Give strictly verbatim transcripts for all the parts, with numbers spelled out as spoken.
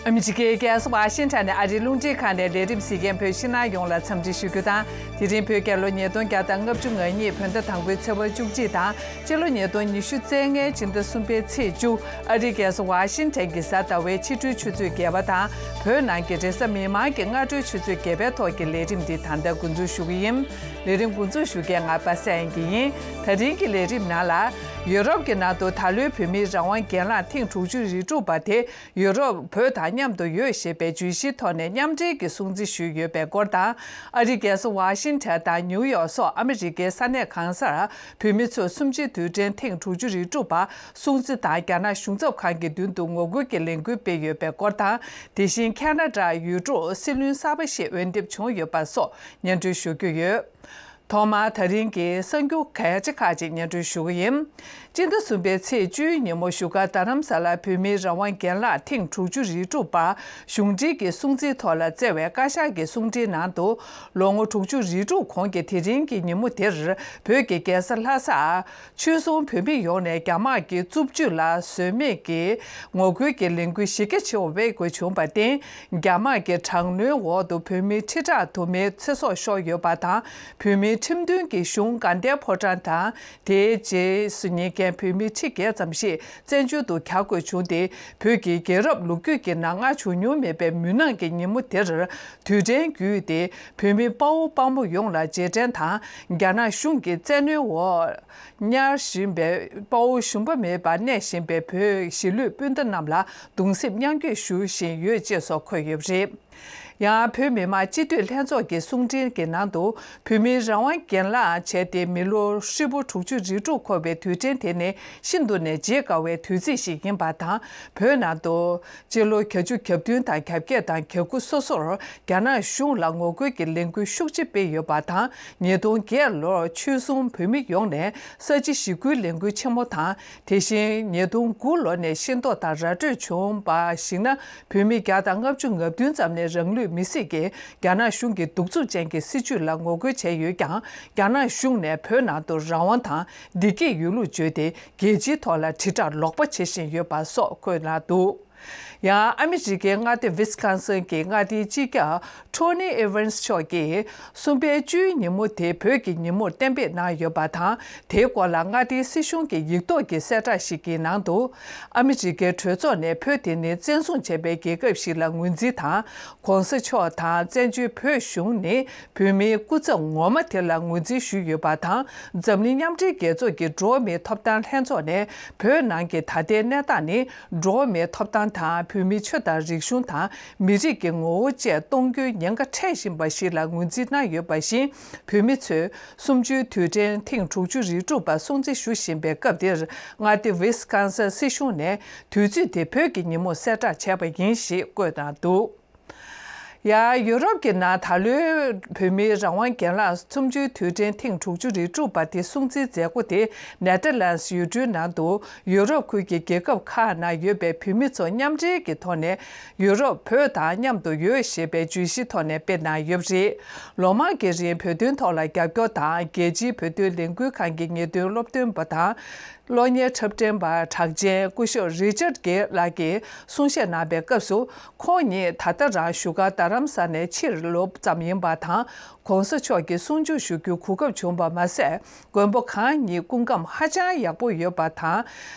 ཨ་མི་རི་ཀའི་རྒྱལ་ས་ཝ་ཤིང་ཊོན་ནས་ཨ་རིའི་རླུང་འཕྲིན་ཁང་ནས་ལས་རིམ་གཟིགས་མཁན་བོད་ཕྱི་ནང་ཡོངས་ལ་འཚམས་འདྲི་ཞུ་རྒྱུ་དང་། དེ་རིང་བོད་རྒྱལ་ལོ་ཉིས་སྟོང་བརྒྱ་དང་ལྔ་བཅུ་ང་གཉིས་བོད་ཟླ་དང་པོའི་ཚེས་པ་བཅུ་གཅིག་དང་། སྤྱི་ལོ་ཉིས་སྟོང་ཉི་ཤུ་རྩ་ལྔའི་སྤྱི་ཟླ་གསུམ་པའི་ཚེས་བཅུ། ཨ་རིའི་རྒྱལ་ས་ཝ་ཤིང་ཊོན་གྱི་གཟའ་ཟླ་བའི་ཕྱི་དྲོའི་ཆུ་ཚོད་བརྒྱད་པ་དང་། བོད་ནང་གི་རེས་གཟའ་མིག་དམར་གྱི་སྔ་དྲོའི་ཆུ་ཚོད་བརྒྱད་པའི་ཐོག་གི་ལས་རིམ་འདི་ད་ལྟ་འགོ་འཛུགས་ཞུ་གི་ཡིན། ལས་རིམ་འགོ་འཛུགས་ཞུ་མཁན་ང་པ་སངས་དབྱངས་སྐྱིད་ཡིན། ད་རིང་གི་ལས་རིམ་ནང་ལ། ཡུ་རོབ་ཀྱི་ནང་དུ་ད་ལོའི་བོད་མིའི་རང་དབང་སྒེར་ལངས་ཐེངས་དྲུག་ཅུ་རེ་དྲུག་པ་དེ། ཡུ་རོབ་བོད་དང་མཉམ་དུ་ཡོད་ཞེས་པའི་བརྗོད་གཞིའི་ཐོག་ནས་མཉམ་འབྲེལ་གྱི་སྲུང་བརྩི་ཞུས་ཡོད་པའི་སྐོར་དང་། ཨ་རིའི་རྒྱལ་ས་ཝ་ཤིང་ཊོན་དང་ནིའུ་ཡོག་སོགས་ཨ་མི་རི་ཀའི་ས་གནས་གང་སར་བོད་མི་ཚོས་གསུམ་བཅུའི་དུས་དྲན་ཐེངས་དྲུག་ཅུ་རེ་དྲུག་པ་སྲུང་བརྩི་དང་། རྒྱ་ནག་གཞུང་ཚབ་ཁང་གི་མདུན་དུ་ངོ་རྒོལ་གྱི་ལས་འགུལ་སྤེལ་ཡོད་པའི་སྐོར་དང་། དེ་བཞིན་ཁ་ན་ཌར་ཡུལ་གྲུ་སྲིད་བློན་གསར་པ་ཞིག་འོས་འདེམས་བྱུང་ཡོད་པ་སོགས་སྙན་སྒྲོན་ཞུ་རྒྱུ་ཡོད། ཐོག་མར་ད་རིང་གི་གསར་འགྱུར་གལ་ཆེ་ཁག་ཅིག་སྙན་སྒྲོན་ཞུ་གི་ཡིན། སྤྱི་ཟླ་གསུམ་པའི་ཚེས་བཅུའི་ཉིན་མོ་བཞུགས་སྒར་རྡ་རམ་ས་ལར་བོད་མིའི་རང་དབང་སྒེར་ལངས་ཐེངས་དྲུག་ཅུ་རེ་དྲུག་པ་གཞུང་འབྲེལ་གྱི་སྲུང་བརྩིའི་ཐོག་ལ་བསྩལ་བའི་བཀའ་ཤག་གི་གསུང་འཕྲིན་ནང་དུ། ལོ་ངོ་དྲུག་ཅུ་རེ་དྲུག་གོང་གི་དེ་རིང་གི་ཉིན་མོ་དེར་བོད་ཀྱི་རྒྱལ་ས་ལྷ་སར་ཆོལ་གསུམ་བོད་མི་ཡོངས་ནས་རྒྱ་དམག་གི་རྩུབ་སྤྱོད་ལ་བཟོད་མེད་ཀྱི་ངོ་རྒོལ་གྱི་ལས་འགུལ་གཞི་རྒྱ་ཆེ་བ་སྤེལ་དགོས་བྱུང་བར་བརྟེན། རྒྱ་དམག་གི་དྲག་གནོན་འོག་ཏུ་བོད་མི་ཁྲི་ཕྲག་དུ་མའི་ཚེ་སྲོག་ཤོར་ཡོད་པ་དང་། བོད་མིའི་ཁྲིམས་མཐུན་གྱི་གཞུང་དགའ་ལྡན་ཕོ་བྲང་དང་། དེའི་རྗེས་སུ་ཉེ་མཁན་བོད་མི་ཁྲི་བརྒྱད་ཙམ་ཞིག་བཙན་བྱོལ་དུ་གྱར་དགོས་བྱུང་སྟེ། བོད་ཀྱི་རྒྱལ་རབས་ལོ་རྒྱུས་ཀྱི་ནང་མངའ་བྱུང་མྱོང་མེད་པའི་མུན་ནག་གི་ཉིན་མོ་དེར་དུས་དྲན་བརྒྱུད་དེ། བོད་མི་དཔའ་བོ་དཔའ་མོ་ཡོངས་ལ་རྗེས་དྲན་དང་། རྒྱ་ནག་གཞུང་གི་བཙན་གནོན་འོག་ཉར་བཞིན་པའི་དཔའ་བོ་ཞུམ་པ་མེད་པར་གནས་བཞིན་པའི་བོད་གཞིས་ལུས་སྤུན་ཟླ་རྣམས་ལ་གདུང་སེམས་མཉམ་སྐྱེད་ཞུ་བཞིན་ཡོད་ཅེས་སོགས་འཁོད་ཡོད་པ་རེད། ཡང་བོད་མི་མང་སྤྱི་འཐུས་ལྷན་ཚོགས་ཀྱི་གསུང་འཕྲིན་གྱི་ནང་དུ། བོད་མིའི་རང་དབང་སྒེར་ལངས་བྱས་ཏེ་མི་ལོ་ཧྲིལ་པོ་དྲུག་ཅུ་རེ་དྲུག་འཁོར་བའི་དུས་དྲན་དེ་ནི་ཤིན་ཏུ་ནས་བརྗེད་དཀའ་བའི་དུས་ཚིགས་ཤིག་ཡིན་པ་དང་། བོད་ནང་དུ་སྤྱི་ལོ་བརྒྱད་ཅུ་གྱ་བདུན་དང་། གྱ་བརྒྱད་དང་། གྱ་དགུ་སོ་སོར་རྒྱ་ནག་གཞུང་ལ་ངོ་རྒོལ་གྱི་ལས་འགུལ་ཤུགས་ཆེ་སྤེལ་ཡོད་པ་དང་། ཉིས་སྟོང་བརྒྱད་ལོར་ཆོལ་གསུམ་བོད་མི་ཡོངས་ནས་ས་བྱི་ཞི་རྒོལ་ལས་འགུལ་ཆེན་མོ་དང་། དེ་བཞིན་ཉིས་སྟོང་དགུ་ལོ་ནས་ཤེས་རྟོགས་དང་ར་སྤྲོད་བྱུང་བར་གཞིགས་ན། བོད་མི་བརྒྱ་དང་ལྔ་བཅུ་ང་བདུན་ཙམ་ནས་རང་ལུས་མེར་སྲེག་གིས་རྒྱ་ནག་གཞུང་གི་གདུག་རྩུབ་ཅན་གྱི་སྲིད་བྱུས་ལ་ངོ་རྒོལ་བྱས་ཡོད་ཀྱང་། རྒྱ་ནག་གཞུང་ནས་བོད་ནང་དུ་རང་དབང་དང་བདེ་སྐྱིད་ཡོད་ལུགས་བརྗོད་དེ། རྒྱལ་སྤྱིའི་ཐོག་ལ་དྲིལ་བསྒྲགས་ལོག་པ་བྱེད་བཞིན་ཡོད་པ་སོགས་འཁོད་གནང་འདུག། ཡང་ཨ་མི་རི་ཀའི་མངའ་སྡེ་ཝི་སི་ཀོན་སིན་གྱི་མངའ་སྡེའི་སྤྱི་ཁྱབ་ཊོ་ནི་ཨི་ཝན་སི་མཆོག་གིས། གསུམ་པའི་བཅུའི་ཉིན་མོ་དེ་བོད་ཀྱི་ཉིན་མོར་གཏན་འབེབས་གནང་ཡོད་པ་དང་། དེའི་སྐོར་ལ་མངའ་སྡེའི་སྲིད་གཞུང་གི་ཡིག་ཐོག་གི་གསལ་བསྒྲགས་ཤིག་གི་ནང་དུ། ཨ་མི་རི་ཀའི་གྲོས་ཚོགས་ནས་བོད་དེ་ནི་བཙན་བཟུང་བྱས་པའི་རྒྱལ་ཁབ་ཞིག་ལ་ངོས་འཛིན་དང་། ྋགོང་ས་མཆོག་དང་བཙན་བྱོལ་བོད་གཞུང་ནི་བོད་མིའི་སྐུ་ཚབ་ངོ་མ་དེ་ལ་ངོས་འཛིན་ཞུས་ཡོད་པ་དང་། འཛམ་གླིང་མཉམ་འབྲེལ་རྒྱལ་ཚོགས་ཀྱི་འགྲོ་བ་མིའི་ཐོབ་ཐང་ལྷན་ཚོགས་ནས་བོད་ནང་གི་ད་ལྟའི་གནས་སྟངས་ནི། འགྲོ་བ་མིའི་ཐོབ་ཐང་དང་བོད་མིའི་ཆོས་དང་རིག་གཞུང་དང་མི་རིགས་ཀྱི་ངོ་བོ་བཅས་གཏོང་རྒྱུའི་ཉེན་ཁ་འཕྲད་བཞིན་པ་ཞིག་ལ་ངོས་འཛིན་གནང་ཡོད་པ་བཞིན། བོད་མི་ཚོས་གསུམ་བཅུའི་དུས་དྲན་ཐེངས་དྲུག་ཅུ་རེ་དྲུག་པ་སྲུང་བརྩི་ཞུ་བཞིན་པའི་སྐབས་འདིར། མངའ་སྡེ་ཝི་སི་ཀོན་སིན་སྲིད་གཞུང་ནས་དུས་ཚོད་དེ་བོད་ཀྱི་ཉིན་མོར་གསལ་བསྒྲགས་བྱས་པ་ཡིན་ཞེས་བཀོད་གནང་འདུག། ཡང་ཡུ་རོབ་ཀྱི་ནང་ད་ལོའི་བོད་མིའི་རང་དབང་སྒེར་ལངས་གསུམ་བཅུའི་དུས་དྲན་ཐེངས་དྲུག་ཅུ་རེ་དྲུག་པ་དེ་སྲུང་བརྩིའི་མཛད་སྒོ་དེ་ནེ་ཐར་ལན་སི་ཡུལ་གྲུའི་ནང་དུ་ཡུ་རོབ་ཁུལ་གྱི་རྒྱལ་ཁབ་ཁག་ནང་ཡོད་པའི་བོད་མི་ཚོ་མཉམ་འབྲེལ་གྱི་ཐོག་ནས་ཡུ་རོབ་བོད་དང་མཉམ་དུ་ཡོད་ཞེས་པའི་བརྗོད་གཞིའི་ཐོག་ནས་སྤེལ་གནང་ཡོད་པ་རེད། ལོ་མང་གི་རིང་བོད་དོན་ཐོག་ལ་རྒྱབ་སྐྱོར་དང་། རྒྱལ་སྤྱིའི་བོད་དོན་ལས་འགུལ་ཁང་གི་ངེས་སྟོན་སློབ་སྟོན་པ་དང་། གློག་བརྙན་འཁྲབ་སྟོན་པ་གྲགས་ཅན་སྐུ་ཞབས་རི་ཅར་གྷེ་ལགས་ཀྱིས་གསུང་བཤད་གནང་པའི་སྐབས་སུ། ཁོང་ཉིད་ད་ལྟ་རང་བཞུགས་སྒར་རྡ་རམ་ས་ནས་ཕྱིར་ལོག་ཙམ་ཡིན་པ་དང་། ྋགོང་ས་མཆོག་གི་གསུང་ཆོས་ཞུ་རྒྱུའི་གོ་སྐབས་བྱུང་བ་མ་ཟད། མགོན་པོ་གང་ཉིད་སྐུ་ཁམས་ཧ་ཅང་ཡག་པོ་ཡོད་པ་དང་།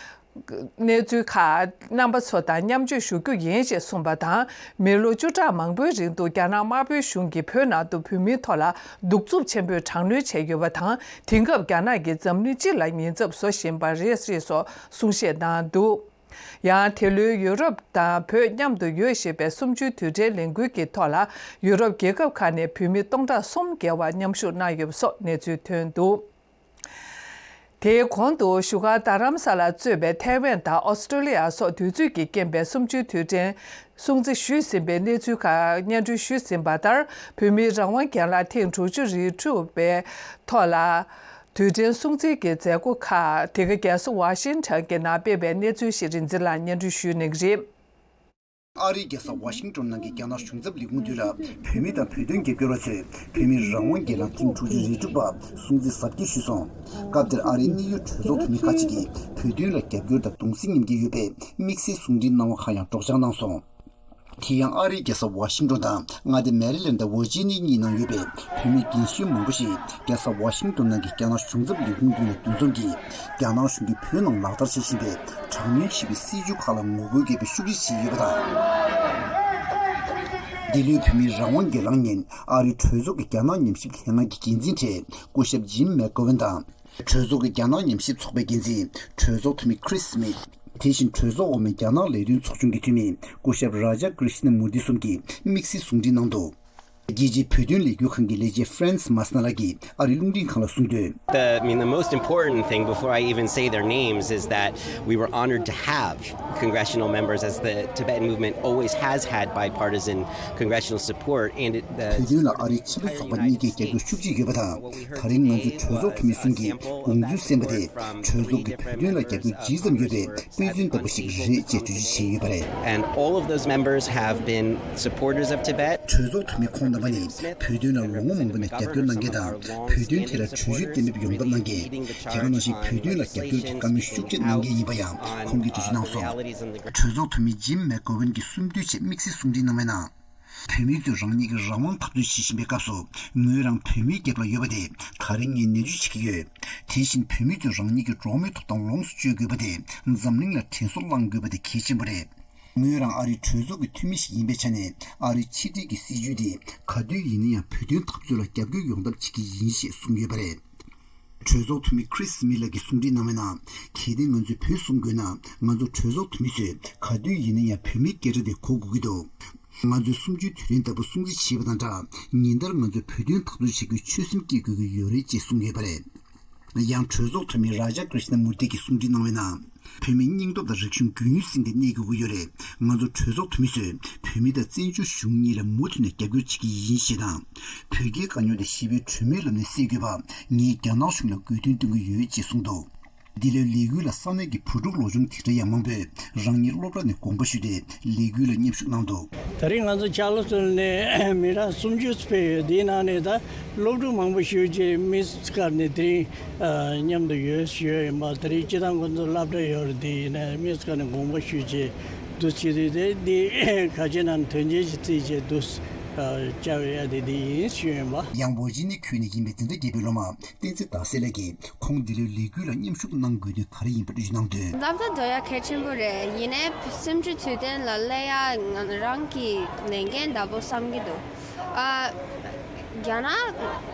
གནས་ཚུལ་ཁག་རྣམ་པ་ཚོ་དང་མཉམ་སྤྱོད་ཞུ་རྒྱུ་ཡིན་ཞེས་གསུངས་པ་དང་། མི་ལོ་བཅུ་ཕྲག་མང་པོའི་རིང་དུ་རྒྱ་ནག་དམར་པོའི་གཞུང་གིས་བོད་ནང་དུ་བོད་མིའི་ཐོག་ལ་གདུག་རྩུབ་ཆེན་པོས་དྲག་གནོན་བྱས་ཡོད་པ་དང་། དེང་སྐབས་རྒྱ་ནག་གིས་འཛམ་གླིང་སྤྱི་ལ་ཉེན་ཚབས་བཟོ་བཞིན་པ་རེད་ཅེས་སོགས་གསུང་བཤད་གནང་འདུག། ཡང་དེ་ལོའི་ཡུ་རོབ་དང་བོད་མཉམ་དུ་ཡོད་ཞེས་པའི་གསུམ་བཅུའི་དུས་དྲན་ལས་འགུལ་གྱི་ཐོག་ལ། ཡུ་རོབ་རྒྱལ་ཁབ་ཁག་ནས་བོད་མི་སྟོང་ཕྲག་གསུམ་བརྒལ་བ་མཉམ་ཞུགས་གནང་ཡོད་པ་སོགས་གནས་ཚུལ་ཐོན་འདུག། དེའི་གོང་དུ་བཞུགས་སྒར་རྡ་རམ་ས་ལར་གཙོས་པའི་ཐའེ་ཝན་དང་ཨོ་སི་ཀྲོ་ལི་ཡ་སོགས་དུས་ཚོད་ཀྱིས་རྐྱེན་པས་གསུམ་བཅུའི་དུས་དྲན་སྲུང་བརྩི་ཞུས་ཟིན་པའི་གནས་ཚུལ་ཁག་སྙན་སྒྲོན་ཞུས་ཟིན་པ་ལྟར། བོད་མིའི་རང་དབང་སྒེར་ལངས་ཐེངས་དྲུག་ཅུ་རེ་དྲུག་པའི་ཐོག་ལ། དུས་དྲན་སྲུང་བརྩི་གི་མཛད་སྒོ་ཁག་དེ་ག་རྒྱལ་ས་ཝ་ཤིང་ཊོན་གྱི་ནང་སྤེལ་བའི་གནས་ཚུལ་ཞིག་རིག་འཛིན་ལགས་སྙན་སྒྲོན་ཞུ་གནང་གི་རེད། ཨ་རིའི་རྒྱལ་ས་ཝ་ཤིང་ཊོན་ནང་གི་རྒྱ་ནག་གཞུང་ཚབ་ལས་ཁུངས་མདུན་ལ། བོད་མི་དང་བོད་དོན་རྒྱབ་སྐྱོར་བ་ཚོས་བོད་མིའི་རང་དབང་སྒེར་ལངས་ཐེངས་དྲུག་ཅུ་རེ་དྲུག་པ་སྲུང་བརྩི་གཟབ་རྒྱས་ཞུས་སོང་། སྐབས་དེར་ཨ་རིའི་གནད་ཡོད་གྲོས་ཚོགས་འཐུས་མི་ཁག་ཅིག་གིས་བོད་དོན་ལ་རྒྱབ་སྐྱོར་དང་གདུང་སེམས་མཉམ་སྐྱེད་ཡོད་པའི་དམིགས་བསལ་གསུང་འཕྲིན་གནང་བ་ཁག་ཡང་སྒྲོག་སྦྱང་གནང་སོང་། དེ་ཡང་ཨ་རིའི་རྒྱལ་ས་ཝ་ཤིང་ཏོན་དང་མངའ་སྡེ་མེ་རི་ལེན་དང་ཝར་ཇི་ནི་ཡ་གཉིས་ནང་ཡོད་པའི་བོད་མི་རྒན་གཞོན་མང་པོ་ཞིག་རྒྱལ་ས་ཝ་ཤིང་ཏོན་ནང་གི་རྒྱ་ནག་གཞུང་ཚབ་ལས་ཁུངས་མདུན་ལ་འདུ་འཛོམས་ཀྱིས་རྒྱ་ནག་གཞུང་གིས་བོད་ནང་ལག་བསྟར་བྱེད་བཞིན་པའི་དྲག་གནོན་བྱེད་པའི་སྲིད་བྱུས་ཁག་ལ་ངོ་རྒོལ་བརྒྱབ་པའི་ཤུགས་རྐྱེན་བྱས་ཡོད་པ་དང་། འདི་ལོའི་བོད་མིའི་རང་དབང་སྒེར་ལངས་ཉིན་ཨ་རིའི་གྲོས་ཚོགས་ཀྱི་རྒྱ་ནག་ཉམས་ཞིབ་ལྷན་ཁང་གི་འགན་འཛིན་གྲས་སྐུ་ཞབས་ཇིམ་མེག་གྷོ་ཝན་དང་། གྲོས་ཚོགས་ཀྱི་རྒྱ་ནག་ཉམས་ཞིབ་ཚོགས་པའི་འགན་འཛིན་གྲོས་ཚོགས་འཐུས་མི་ཁྲིས་སི་མིད། དེ་བཞིན་གྲོས་ཚོགས་འོག་མའི་རྒྱ་ནག་ལས་དོན་ཚོགས་ཆུང་གི་འཐུས་མི་སྐུ་ཞབས་རཱ་ཇ་ཀྲི་ཤི་ན་མུར་ཏི་གསུམ་གྱིས་དམིགས་བསལ་གསུང་འཕྲིན་གནང་འདུག་རྒྱལ་སྤྱིའི་བོད་དོན་ལས་འགུལ་ཁང་གི་ལས་བྱེད་ཧྥ་རན་སི་མཱ་སི་ན་ལགས་ཀྱིས་ཨ་རིའི་རླུང་འཕྲིན་ཁང་ལ་གསུངས་དོན། The, I mean, the most important thing before I even say their names is that we were honored to have congressional members, as the Tibetan movement always has had bipartisan congressional support, and it, the བོད་དོན་ལ་ཨ་རིའི་ཆེས་མཐོའི་ཚོགས་པ་གཉིས་ཀས་རྒྱབ་སྐྱོར་ཤུགས་ཆེ་ཡོད་པ་དང་། ད་རིང་ང་ཚོའི་གྲོས་ཚོགས་འཐུས་མི་གསུམ་གྱིས་དགོངས་ཚུལ་གསན་པ་དེ་གྲོས་ཚོགས་ཀྱི་བོད་དོན་ལ་རྒྱབ་སྐྱོར་ཇི་ཙམ་ཡོད་པའི་དཔེ་མཚོན་ལྟ་བུ་ཞིག་རེད་ཅེས་འགྲེལ་བརྗོད་བྱས་ཡོད་པ་རེད། And all of those members have been supporters of Tibet. གྲོས་ཚོགས་འཐུས་མི་ཁོང་རྣམ་པ་ནི་བོད་དོན་ལ་ལོ་ངོ་མང་པོ་ནས་རྒྱབ་སྐྱོར་གནང་མཁན་དང་། བོད་དོན་ཐད་ལ་གྲོས་ཆོད་གཏན་འབེབས་ཡོང་ཐབས་གནང་མཁན། དེ་ག་ནང་བཞིན་བོད་དོན་ལ་རྒྱབ་སྐྱོར་གྱི་བཀའ་མོལ་ཤུགས་ཆེ་གནང་མཁན་ཡིན་པ་ཡང་ཁོང་གིས་འགྲེལ་བརྗོད་གནང་སོང་། གྲོས་ཚོགས་འཐུས་མི་ཇིམ་མེག་གྷོ་ཝན་གྱིས་གསུམ་བསྡུས་བྱས་དམིགས་བསལ་གསུང་འཕྲིན་གནང་བའི་ནང་། བོད་མི་ཚོས་རང་ཉིད་ཀྱི་རང་དབང་འཐབ་རྩོད་བྱེད་བཞིན་པའི་སྐབས་སུ། ངོས་རང་བོད་མིའི་རྒྱབ་ལ་ཡོད་པ་དེ་ད་རིང་ངས་ནན་བརྗོད་བྱེད་ཀྱི་ཡོད། དེ་བཞིན་བོད་མི་ཚོས་རང་ཉིད་ཀྱི་འགྲོ་བ་མིའི་ཐོབ་ཐང་ལོངས་སུ་སྤྱོད་དགོས་པ་དེ་འཛམ་གླིང་ལ་དྲན་གསོ་བསླང་དགོས་པ་དེ་གལ་ཆེན་པོ་རེད། ངོས་རང་ཨ་རིའི་གྲོས་ཚོགས་ཀྱི་འཐུས་མི་ཞིག་ཡིན་པའི་ཆ་ནས། ཨ་རིའི་ཕྱི་འབྲེལ་གྱི་སྲིད་ཇུས་དེ་ག་དུས་ཡིན་ན་ཡང་བོད་དོན་འཐབ་རྩོད་ལ་རྒྱབ་སྐྱོར་ཡོང་ཐབས་བྱེད་ཀྱི་ཡིན་ཞེས་གསུངས་ཡོད་པ་རེད། གྲོས་ཚོགས་འཐུས་མི་ཁྲིས་སི་མིད་ལགས་ཀྱིས་གསུང་འཕྲིན་གནང་བའི་ནང་། གལ་ཏེ་ང་ཚོས་བོད་བཟུང་དགོས་ན། ང་ཚོ་གྲོས་ཚོགས་འཐུས་མི་ཚོས་ག་དུས་ཡིན་ན་ཡང་བོད་མིའི་སྐད་སྒྲ་དེ་གོ་དགོས་ཀྱི་འདུག་ང་ཚོས་གསུམ་བཅུའི་དུས་དྲན་ལྟ་བུ་སྲུང་བརྩི་བྱེད་པ་དང་སྦྲགས། ཉིན་ལྟར་ང་ཚོས་བོད་དོན་འཐབ་རྩོད་བྱེད་རྒྱུའི་ཆོད་སེམས་བསྐྱེད་དགོས་ཀྱི་ཡོད་རེད་ཅེས་གསུངས་ཡོད་པ་རེད། ཡང་གྲོས་ཚོགས་འཐུས་མི་རཱ་ཇ་ཀྲི་ཤི་ན་མུར་ཏི་གིས་གསུང་འཕྲིན་གནང་བའི་ནང་། བོད་མིའི་སྙིང་སྟོབས་དང་རིག་གཞུང་རྒྱུན་ཡོད་ཟིན་ཏེ་གནས་དགོས་ཀྱི་ཡོད་རེད། ང་ཚོ་གྲོས་ཚོགས་འཐུས་མི་ཚོས་བོད་མི་དང་བཙན་བྱོལ་གཞུང་གཉིས་ལ་མུ་མཐུད་ནས་རྒྱབ་སྐྱོར་བྱེད་ཀྱི་ཡིན་ཞེས་དང་། བོད་རྒྱའི་དཀའ་རྙོག་དེ་ཞི་བའི་གྲོས་མོལ་ལམ་ནས་སེལ་དགོས་པ། ངས་རྒྱ་ནག་གཞུང་ལ་དགོས་འདུན་བཏོན་གྱི་ཡོད་ཅེས་གསུངས་འདུག་འདི་ལོའི་ལས་འགུལ་ལ་ས་གནས་ཀྱི་བུ་ཕྲུག་ལོ་ཆུང་དེ་འདྲ་ཡང་མང་པོས་རང་ཉིད་སློབ་གྲྭ་ནས་དགོངས་པ་ཞུས་ཏེ་ལས་འགུལ་ལ་མཉམ་ཞུགས་གནང་འདུག་ད་རེས་ང་ཚོ་ཅཱ་ལི་སི་ཊོན་ནས་མི་གྲངས་སུམ་ཅུ་ཕེབས་ཡོད། འདིའི་ནང་ནས་ད་སློབ་ཕྲུག་མང་པོ་ཞུ་རྗེས་མི་སི་ཀར་ནས་དེ་རིང་མཉམ་དུ་ཡོད་ཞུ་ཡོད་ཡིན་པ། དེ་རིང་སྤྱི་བཏང་ཁོ་ཚོ་སློབ་གྲྭ་ཡོད་རེད། དེ་ཡིན་ན་མི་སི་ཀར་ནས་དགོངས་པ་ཞུས་རྗེས་འདུ་བྱེད་དུས་དེ་འདི་ག་ཅི་ནང་དོན་ཆེན་ཞིག་བརྩིས་རྗེས་འདུ་བཅར་ཡ་དེ་འདི་ཡིན་ཞུ་ཡོད་ཡིན་པ། ཡང་ཝར་ཇི་ནི་ཁུལ་ནས་ཡིན་པའི་འཛིན་གྲྭ་བརྒྱད་པའི་སློབ་མ། བསྟན་འཛིན་ཟླ་གསལ་ལགས་ཀྱིས་ཁོང་འདི་ལོའི་ལས་འགུལ་ལ་མཉམ་ཞུགས་གནང་དགོས་དོན་ག་རེ་ཡིན་པ་འགྲེལ་བརྗོད་གནང་དོན། འཛམ་བུ་གླིང་འགྲོ་ཡ་གལ་ཆེན་པོ་རེད། ཡིན་ནའི་སེམས་ཤུགས་དུས་སྟོན་ལ་སླེབས་ཡ་ང་རང་གི་ལས་འགན་འདྲ་པོ་བསམ་གྱི་འདུག་ཨ། རྒྱ་ནག་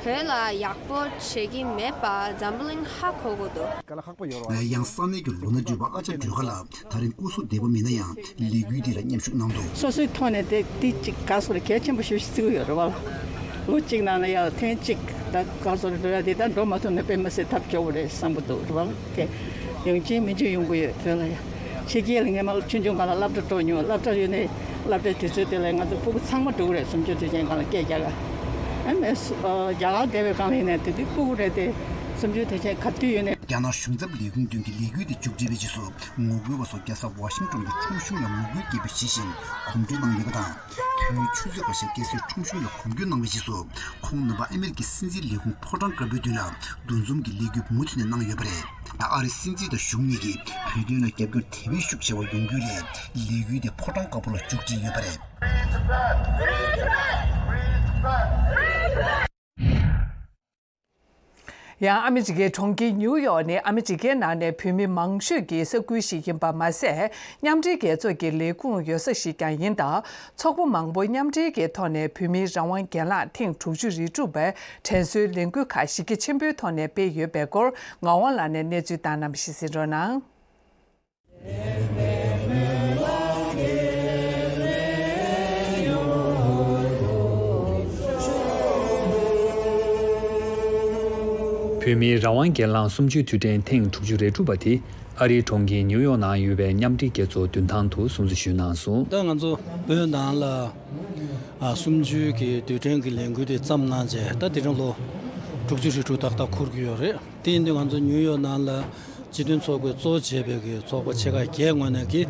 བོད་ལ་ཡག་པོ་བྱེད་ཀྱི་མེད་པ་འཛམ་བུ་གླིང་ཧ་གོ་དགོས་འདུག་ཡང་ས་གནས་ཀྱི་ལོ་ན་རྒྱུས་པ་ཨ་ཅག་སྒྲོལ་དཀར་ལགས་ད་རིང་སྐུ་གཟུགས་བདེ་པོ་མེད་ན་ཡང་ལས་འགུལ་འདི་ལ་མཉམ་ཞུགས་གནང་འདུག་སོ་སོའི་ཐོག་ནས་དེ་དེ་གཅིག་ག་སོ་རེ་གལ་ཆེན་པོ་ཞེ་པོ་ཞིག་བརྩི་གི་ཡོད་རེད་བ། ལོ་གཅིག་ནང་ལ་ཡང་ཐེངས་གཅིག་ད་ག་སོ་རེ་འགྲོ་ཡ་དེ་ད་འགྲོ་མ་ཐུབ་ན་དཔེ་མི་སྲིད་ཐབས་སྐྱོ་བོ་རེད་བསམ་གི་འདུག་རེད་བ། དེ་ཡོང་གི་མི་འཇུ་ཡོང་གི་ཡོད་དོན་ལ་ཡ། ཕྱི་རྒྱལ་ལ་ངས་མ་ཆུང་ཆུང་སྒང་ལ་སློབ་གྲྭ་འགྲོ་མྱོང་། སློབ་གྲྭ་ཡོད་ནས་སློབ་གྲྭའི་དུས་ཚོད་དེ་ལ་ང་ཚོ་ཕྲུ་གུ་ཚང་མ་འགྲོ་གི་རེད། སུམ་ཅུ་དུས་ཆེན་སྒང་ལ་སྐད་རྒྱག་ག་ཨ་ནི་རྒྱ་གར་བསྡད་པའི་སྒང་ལ་ཡིན་ནའི་དེ་དུས་ཕྲུ་གུ་རེད་དེ། སུམ་ཅུ་དུས་ཆེན་ག་དུས་ཡོད་ནའི། རྒྱ་ནག་གཞུང་ཚབ་ལས་ཁུངས་མདུན་གྱི་ལས་འགུལ་དེ་མཇུག་སྒྲིལ་བའི་རྗེས་སུ་ངོ་རྒོལ་བ་ཚོ་རྒྱལ་ས་ཝ་ཤིང་ཏོན་གྱི་ཁྲོམ་གཞུང་ལ་ངོ་རྒོལ་སྐད་འབོད་བྱེད་བཞིན་གོམ་བགྲོད་གནང་ཡོད་པ་དང་། དུས་ཡུན་ཆུ་ཚོད་ཁ་ཤས་སྐྱེལ་སའི་ཁྲོམ་གཞུང་ལ་གོམ་བགྲོད་གནང་བའི་རྗེས་སུ་ཁོང་རྣམ་པ་ཨ་མེ་རི་ཀའི་སྲིད་འཛིན་ལས་ཁུངས་ཕོ་བྲང་དཀར་པོའི་མདུན་ལ་འདུ་འཛོམས་ཀྱི་ལས་འགུལ་མུ་མཐུད་ནས་གནང་ཡོད་པ་རེད། ཨ་རིའི་སྲིད་འཛིན་དང་གཞུང་གཉིས་ཀྱིས་བོད་དོན་ལ་རྒྱབ་སྐྱོར་དེ་བས་ཤུགས་ཆེ་བ་ཡོང་རྒྱུ་ལས་ལས་འགུལ་དེ་ཕོ་བྲང་དཀར་པོ་ལ་མཇུག་སྒྲིལ་ཡོད་པ་རེད། ཡང་ཨ་མི་རི་ཀའི་གྲོང་ཁྱེར་ཉིའུ་ཡོག་ནི་ཨ་མི་རི་ཀའི་ནང་ནས་བོད་མི་མང་ཤོས་ཀྱི་ས་ཁུལ་ཞིག་ཡིན་པ་མ་ཟད། མཉམ་འབྲེལ་རྒྱལ་ཚོགས་ཀྱི་ལས་ཁུངས་ཡོད་ས་ཞིག་ཀྱང་ཡིན་སྟབས། ཚོགས་པ་མང་པོ་མཉམ་འབྲེལ་གྱི་ཐོག་ནས་བོད་མིའི་རང་དབང་སྒེར་ལངས་ཐེངས་དྲུག་ཅུ་རེ་དྲུག་པའི་དྲན་གསོའི་ལས་འགུལ་ཁག་གཞི་རྒྱ་ཆེན་པོའི་ཐོག་ནས་སྤེལ་ཡོད་པའི་སྐོར་ངག་དབང་ལགས་ནས་གནས་ཚུལ་བཏང་གནང་བ་ཞིག་གསན་རོགས་གནང་། བོད་མིའི་རང་དབང་སྒེར་ལངས་གསུམ་བཅུའི་དུས་དྲན་ཐེངས་དྲུག་ཅུ་རེ་དྲུག་པ་དེ་ཨ་རིའི་གྲོང་ཁྱེར་ཉིའུ་ཡོག་ནང་ཡོད་པའི་མཉམ་འབྲེལ་རྒྱལ་ཚོགས་མདུན་ཐང་དུ་སྲུང་བརྩི་ཞུས་གནང་སོང་། ད་ང་ཚོ་བོད་ནང་ལ་ཨ་གསུམ་བཅུའི་གི་དུས་དྲན་གྱི་ལས་འགུལ་དེ་བརྩམས་གནང་རྗེས་ད་དེ་རིང་ལོ་དྲུག་ཅུ་རེ་དྲུག་ཏག་ཏག་འཁོར་གྱི་ཡོད་རེད། དེ་ཡིན་དུས་ང་ཚོ་ཉིའུ་ཡོག་ནང་ལ་ སྤྱི་མཐུན་ཚོགས་པས་གཙོ་བྱས་པའི་གི་ཚོགས་པ་ཆེ་ཁག་བརྒྱད་ངོས་ནས་ཀྱི་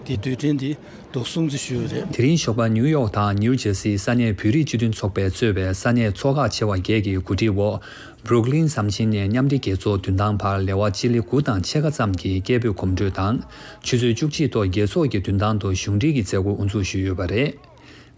དེ་དུས་དྲན་འདི་འདུག་སྲུང་བརྩི་ཞུས་ཡོད་རེད། དེ་རིང་ཞོགས་པ་ནིའུ་ཡོག་དང་ནིའུ་ཇེར་སིའི་ས་གནས་བོད་རིགས་སྤྱི་མཐུན་ཚོགས་པས་གཙོས་པའི་ས་གནས་ཚོགས་ཁག་ཆེ་བ་བརྒྱད་ཀྱི་གོ་སྒྲིག་འོག་བྷུ་རུག་ལིན་ཟམ་ཆེན་ནས་མཉམ་འབྲེལ་རྒྱལ་ཚོགས་མདུན་ཐང་བར་ལེ་དབར་སྤྱི་ལེ་དགུ་དང་ཕྱེད་ཀ་ཙམ་གྱི་སྐད་འབོད་གོམ་བགྲོད་དང་། ཆུ་ཚོད་བཅུ་གཅིག་ཐོག་རྒྱལ་ཚོགས་ཀྱི་མདུན་ཐང་དུ་གཞུང་འབྲེལ་གྱི་མཛད་སྒོ་དབུ་འཛུགས་ཞུས་ཡོད་པ་རེད།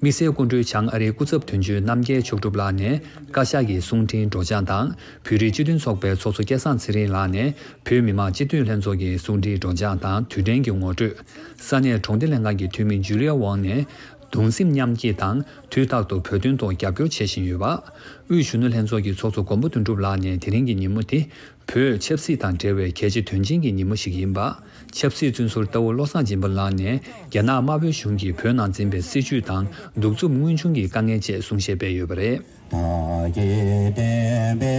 དམིགས་བསལ་སྐུ་མགྲོན་བྱང་ཨ་རིའི་སྐུ་ཚབ་དོན་གཅོད་རྣམ་རྒྱལ་མཆོག་གྲུབ་ལགས་ནས་བཀའ་ཤག་གི་གསུང་འཕྲིན་སྒྲོག་སྦྱང་དང་། བོད་རིགས་སྤྱི་མཐུན་ཚོགས་པའི་ཚོགས་གཙོ་སྐལ་བཟང་ཚེ་རིང་ལགས་ནས་བོད་མི་མང་སྤྱི་འཐུས་ལྷན་ཚོགས་ཀྱི་གསུང་འཕྲིན་སྒྲོག་སྦྱང་དང་དུས་དྲན་གྱི་ངོ་སྤྲོད། ས་གནས་གྲོང་སྡེ་ལྷན་ཁང་གི་འཐུས་མི་ཇུ་ལི་ཡ་ཝང་ནས་གདུང་སེམས་མཉམ་སྐྱེད་དང་དུས་རྟག་ཏུ་བོད་དོན་ཐོག་རྒྱབ་སྐྱོར་བྱེད་བཞིན་ཡོད་པ། དབུས་གཞོན་ནུ་ལྷན་ཚོགས་ཀྱི་ཚོགས་གཙོ་མགོན་པོ་དོན་གྲུབ་ལགས་ནས་དེ་རིང་གི་ཉིན་མོ་དེ། བོད་ཆབ་སྲིད་དང་འབྲེལ་བའི་གལ་ཆེ་དོན་ཆེན་གྱི་ཉིན་མོ་ཞིག་ཡིན་པ། ཆབ་སྲིད་བཙོན་ཟུར་ལྟ་བུ་བློ་བཟང་སྦྱིན་པ་ལགས་ནས་རྒྱ་ནག་དམར་པོའི་གཞུང་གིས་བོད་ནང་འཛིན་པའི་སྲིད་བྱུས་དང་གདུག་རྩུབ་དངོས་བྱུང་གི་དཀའ་ངལ་བཅས་གསུང་བཤད་སྤེལ་ཡོད་པ་རེད། བདག་གིས་བསྟན་པའི་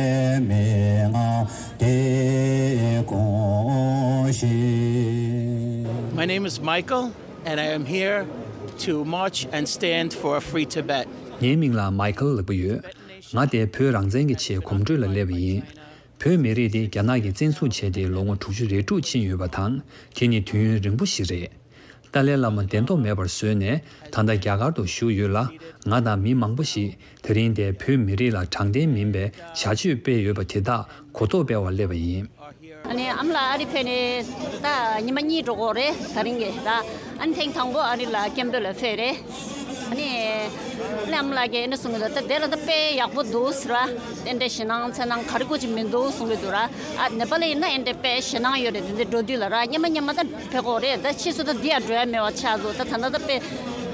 མན་ངག་འདི་དགོངས་ཤིག My name is Michael, and I am here to march and stand for a free Tibet. ངའི་མིང་ལ་མའི་ཁལ་ལབ་ཀྱི་ཡོད། ང་དེ་བོད་རང་བཙན་གྱི་ཆེད་གོམ་བགྲོད་ལ་སླེབས་པ་ཡིན། བོད་མི་རིགས་འདི་རྒྱ་ནག་གིས་བཙན་བཟུང་བྱས་ཏེ་ལོ་ངོ་དྲུག་ཅུ་རེ་དྲུག་ཕྱིན་ཡོད་པ་དང་། དེ་ནི་དུས་ཡུན་རིང་པོ་ཞིག་རེད། ཏཱ་ལའི་བླ་མ་བདེན་ཐོག་མེད་པར་བཟོས་ནས་ད་ལྟ་རྒྱ་གར་དུ་བཞུགས་ཡོད་ལ། ང་དང་མི་མང་པོ་ཞིག་དེ་རིང་འདིར་བོད་མི་རིགས་ལ་དྲང་བདེན་མིན་པའི་བྱ་སྤྱོད་སྤེལ་ཡོད་པ་དེ་དག་གོ་རྟོགས་སྤེལ་བར་སླེབས་པ་ཡིན། ཨ་ནི་ཨ་མ་ལགས་ཨ་རི་ཕེབས་ནས་ད་ཉི་མ་གཉིས་འགྲོ་གི་རེད་ད་རིང་གི་ད། ཨ་ནི་ཐེངས་དང་པོ་ཨ་རི་ལ་སྐད་འབོད་ལ་ཕེབས་རེད། ཨ་ནི་ཨ་ནི་ཨ་མ་ལགས་ཀྱིས་ཨ་ནི་གསུང་གི་འདུག་ད་དེ་ལ་ད་དཔེ་ཡག་པོ་འདུག་ཟེར་བ། དེ་འདྲའི་ཞེད་སྣང་འཚེར་སྣང་ག་རེ་དགོས་ཀྱི་མི་འདུག་གསུང་གི་འདུག་ར། ཨ་ནེ་པ་ལི་ཡིན་ན་ཨེ་འདྲའི་དཔེ་ཞེད་སྣང་ཡོད་རེད། དེ་འདྲའི་འགྲོ་དུས་ལ་ར་སྙེ་མ་སྙེ་མ་ད་ཕེབས་གི་རེད། ད་ཕྱིས་སུ་ད་འདི་ཡང་འགྲོ་ཡ་མེད་པ་ཆགས་འདུག་ད་ད་ལྟ་ད་དཔེ་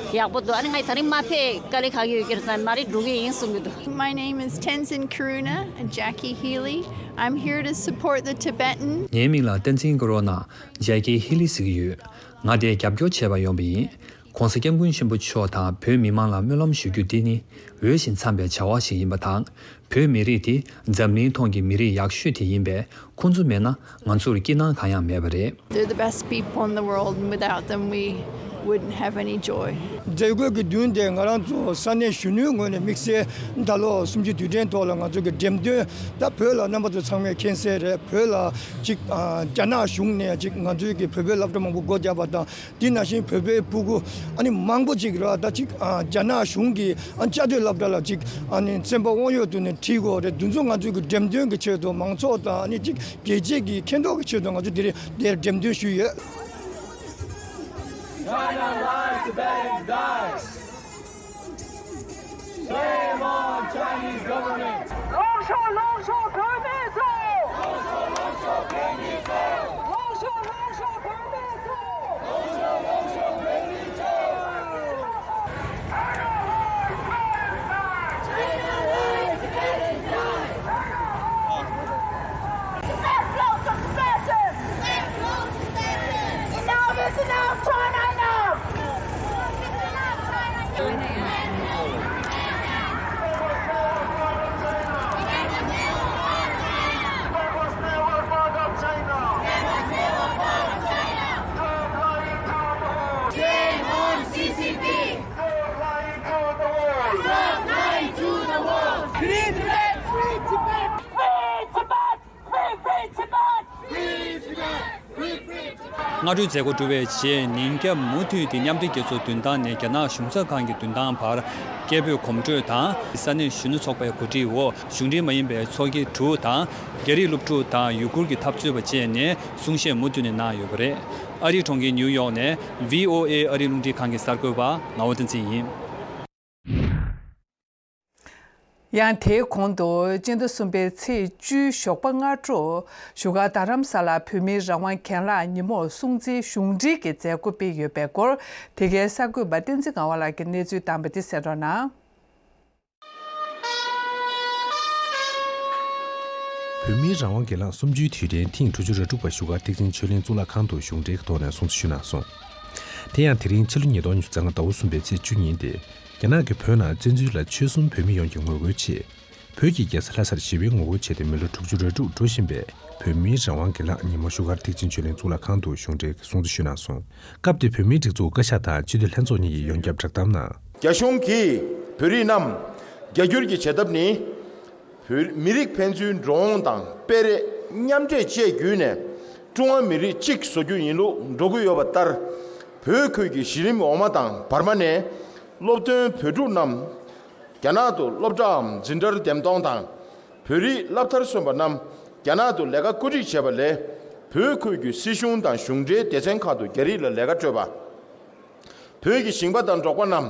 ཡག་པོ་འདུག་ཨ་ནི་ང་ད་རིང་མ་ཕེབས་དཀའ་ལས་ཁག་གི་ཡོད་ཀྱི་རེད་ཟེར། མ་རེད་འགྲོ་གི་ཡིན་གསུང་གི་འདུག My name is Tenzin Kuruna, Jackie Healy. I'm here to support the Tibetan. ངའི་མིང་ལ་བསྟན་འཛིན་ཀོ་རོ་ན། ཇེ་ཀི་ཧི་ལི་ཟེར་གྱི་ཡོད། ང་དེར་རྒྱབ་སྐྱོར་བྱེད་པར་ཡོང་བ་ཡིན། ༸གོང་ས་༸སྐྱབས་མགོན་ཆེན་པོ་མཆོག་དང་བོད་མི་མང་ལ་སྨོན་ལམ་ཞུ་རྒྱུ་འདི་ནི་འོས་ཤིང་འཚམས་པའི་བྱ་བ་ཞིག་ཡིན་པ་དང་། བོད་མི་རིགས་དེ་འཛམ་གླིང་ཐོག་གི་མི་རིགས་ཡག་ཤོས་དེ་ཡིན་པས། ཁོང་ཚོ་མེད་ན་ང་ཚོར་སྐྱིད་སྣང་གང་ཡང་མེད་པ་རེད། They're the best people in the world, and without them, we wouldn't have any joy. མཛད་སྒོ་གི་མདུན་དེ་ང་རང་ཚོ་ས་གནས་གཞོན་ནུའི་ངོས་ནས་དམིགས་བསལ་ད་ལོ་གསུམ་བཅུའི་དུས་དྲན་ཐོག་ལ་ང་ཚོ་གི་འགྲེམས་སྟོན། ད་བོད་ལ་རྣམ་པ་ཚོ་ཚང་མས་མཁྱེན་གསལ་རེད། བོད་ལ་ཅིག་ཨ་རྒྱ་ནག་གཞུང་ནས་ཅིག་ང་ཚོའི་གི་བོད་པའི་སློབ་གྲྭ་མང་པོ་སྒོ་བརྒྱབ་པ་དང་། དེ་ནང་བཞིན་བོད་པའི་སྤུ་གུ་ཨ་ནི་མང་པོ་ཅིག་ར་ད་ཅིག་ཨ་རྒྱ་ནག་གཞུང་གི་ཨ་བཅའ་སྡོད་སློབ་གྲྭ་ལ་ཅིག་ཨ་ནི་བཙན་པ་དབང་ཡོད་དུ་ནས་ཁྲིད་དགོས་རེད། འདི་ཚོ་ང་ཚོའི་གི་འགྲེམས་སྟོན་གི་ཆེད་དུ་མང་ཚོགས་དང་ཨ་ནི་ཅིག་རྒྱལ་སྤྱི་གི་མཁྱེན་རྟོགས་ཀྱི་ཆེད་དུ་ང་ཚོ་འདིར་འདིར་འགྲེམས་སྟོན་ཞུས་ཡོད། China lies, Tibetans die. Shame on Chinese government. 龙兄，龙兄，团结走！龙兄，龙兄，团结走！龙兄，龙兄，团结走！龙兄，龙兄，团结走！ Enough is enough! China, enough! Shame on C C P! Stop lying to the world! Stop lying to the world! Free Tibet! Free Tibet! Free, free Tibet! Free Tibet! Free, free Tibet! སྔ་དྲོའི་མཛད་སྒོ་གྲུབ་པའི་རྗེས། ཉིན་རྒྱབ་མུ་མཐུད་དེ་མཉམ་འབྲེལ་རྒྱལ་ཚོགས་མདུན་ཐང་ནས་རྒྱ་ནག་གཞུང་ཚབ་ཁང་གི་མདུན་ཐང་བར་སྐད་འབོད་གོམ་བགྲོད་དང་། ས་གནས་གཞོན་ནུ་ཚོགས་པའི་གོ་སྒྲིག་འོག་གཞུང་འབྲེལ་མ་ཡིན་པའི་ཚོགས་སྒེར་དྲུག་དང་། རྒྱ་རིགས་སློབ་ཕྲུག་དང་ཡུ་གུར་གྱི་འཐབ་རྩོད་པ་བཅས་ནས་གསུང་བཤད་མུ་མཐུད་ནས་གནང་ཡོད་པ་རེད། ཨ་རིའི་གྲོང་ཁྱེར་ནིའུ་ཡོག་ནས་བྷི་ཨོ་ཨེ་ཨ་རིའི་རླུང་འཕྲིན་ཁང་གི་གསར་འགོད་པ་ངག་དབང་བསྟན་འཛིན་ཡིན། ཡང་དེའི་གོང་དུ་སྤྱི་ཟླ་གསུམ་པའི་ཚེས་བཅུའི་ཞོགས་པ་སྔ་དྲོ་བཞུགས་སྒར་རྡ་རམ་ས་ལར་བོད་མིའི་རང་དབང་གྱེན་ལངས་ཉིན་མོར་སྲུང་བརྩིའི་གཞུང་འབྲེལ་གྱི་མཛད་སྒོ་སྤེལ་ཡོད་པའི་སྐོར། དེ་གའི་གསར་འགོད་པ་བསྟན་འཛིན་ངག་དབང་ལགས་ཀྱིས་གནས་ཚུལ་བཏང་བ་དེ་གསན་རོགས་གནང་། བོད་མིའི་རང་དབང་སྒེར་ལངས་གསུམ་བཅུའི་དུས་དྲན་ཐེངས་དྲུག་ཅུ་རེ་དྲུག་པ་བཞུགས་སྒར་ཐེག་ཆེན་ཆོས་གླིང་གཙུག་ལག་ཁང་དུ་གཞུང་འབྲེལ་གྱི་ཐོག་ནས་སྲུང་བརྩི་ཞུས་གནང་སོང་། དེ་ཡང་དེ་རིང་ཕྱི་ལོ་ཉིས་སྟོང་ཉི་ཤུ་རྩ་ལྔ་ཟླ་བ་གསུམ་པའི་ཚེས་བཅུ་ཉིན་ཏེ། རྒྱ་ནག་གིས་བོད་ནང་བཙན་འཛུལ་ལ་ཆོལ་གསུམ་བོད་མི་ཡོངས་ཀྱིས་ངོ་རྒོལ་ཆེད། བོད་ཀྱི་རྒྱལ་ས་ལྷ་སར་ཞི་བའི་ངོ་རྒོལ་བྱས་ཏེ་མི་ལོ་དྲུག་ཅུ་རེ་དྲུག་འགྲོ་བཞིན་པའི་བོད་མིའི་རང་དབང་སྒེར་ལངས་ཉིན་མོ་བཞུགས་སྒར་ཐེག་ཆེན་ཆོས་གླིང་གཙུག་ལག་ཁང་དུ་གཞུང་འབྲེལ་གྱི་སྲུང་བརྩི་ཞུས་གནང་སོང་། སྐབས་དེར་བོད་མིའི་སྒྲིག་འཛུགས་བཀའ་ཤག་དང་སྤྱི་འཐུས་ལྷན་ཚོགས་གཉིས་ཀྱིས་ཡོངས་ཁྱབ་བསྒྲགས་གཏམ་ནང་། རྒྱ་གཞུང་གིས་བོད་རིགས་རྣམས་རྒྱ་སྒྱུར་གྱི་བྱེད་ཐབས་ནི། བོད་མི་རིགས་ཕན་ཚུན་འགྲོ་འོང་དང་སྤེལ་རེས་མཉམ་འདྲེས་བཅས་བརྒྱུད་ནས། ཀྲུང་ཧྭ་མི་རིགས་གཅིག་བཟོ་རྒྱུ་ཡིན་ལུགས་འགྲོ་གི་ཡོད་པ་ལྟར། བོད་ཁུལ་གྱི་གཞི་རིམ་འོག་མ་དང་བར་མ་ནས་སློབ་ཐོན་བོད་ཕྲུག་རྣམས་རྒྱ་ནག་ཏུ་སློབ་གྲྭའམ་འཛིན་གྲྭར་འདེམས་གཏོང་དང་། བོད་རིགས་སློབ་མཐར་སོན་པ་རྣམས་རྒྱ་ནག་ཏུ་ལས་ཀ་བཀོད་སྒྲིག་བྱས་པ་ལས། བོད་ཁུལ་གྱི་སྲིད་གཞུང་དང་གཞུང་འབྲེལ་སྡེ་ཚན་ཁག་ཏུ་རྒྱ་རིགས་ལ་ལས་ཀ་སྤྲོད་པ། བོད་ཀྱི་ཞིང་པ་དང་འབྲོག་པ་རྣམས་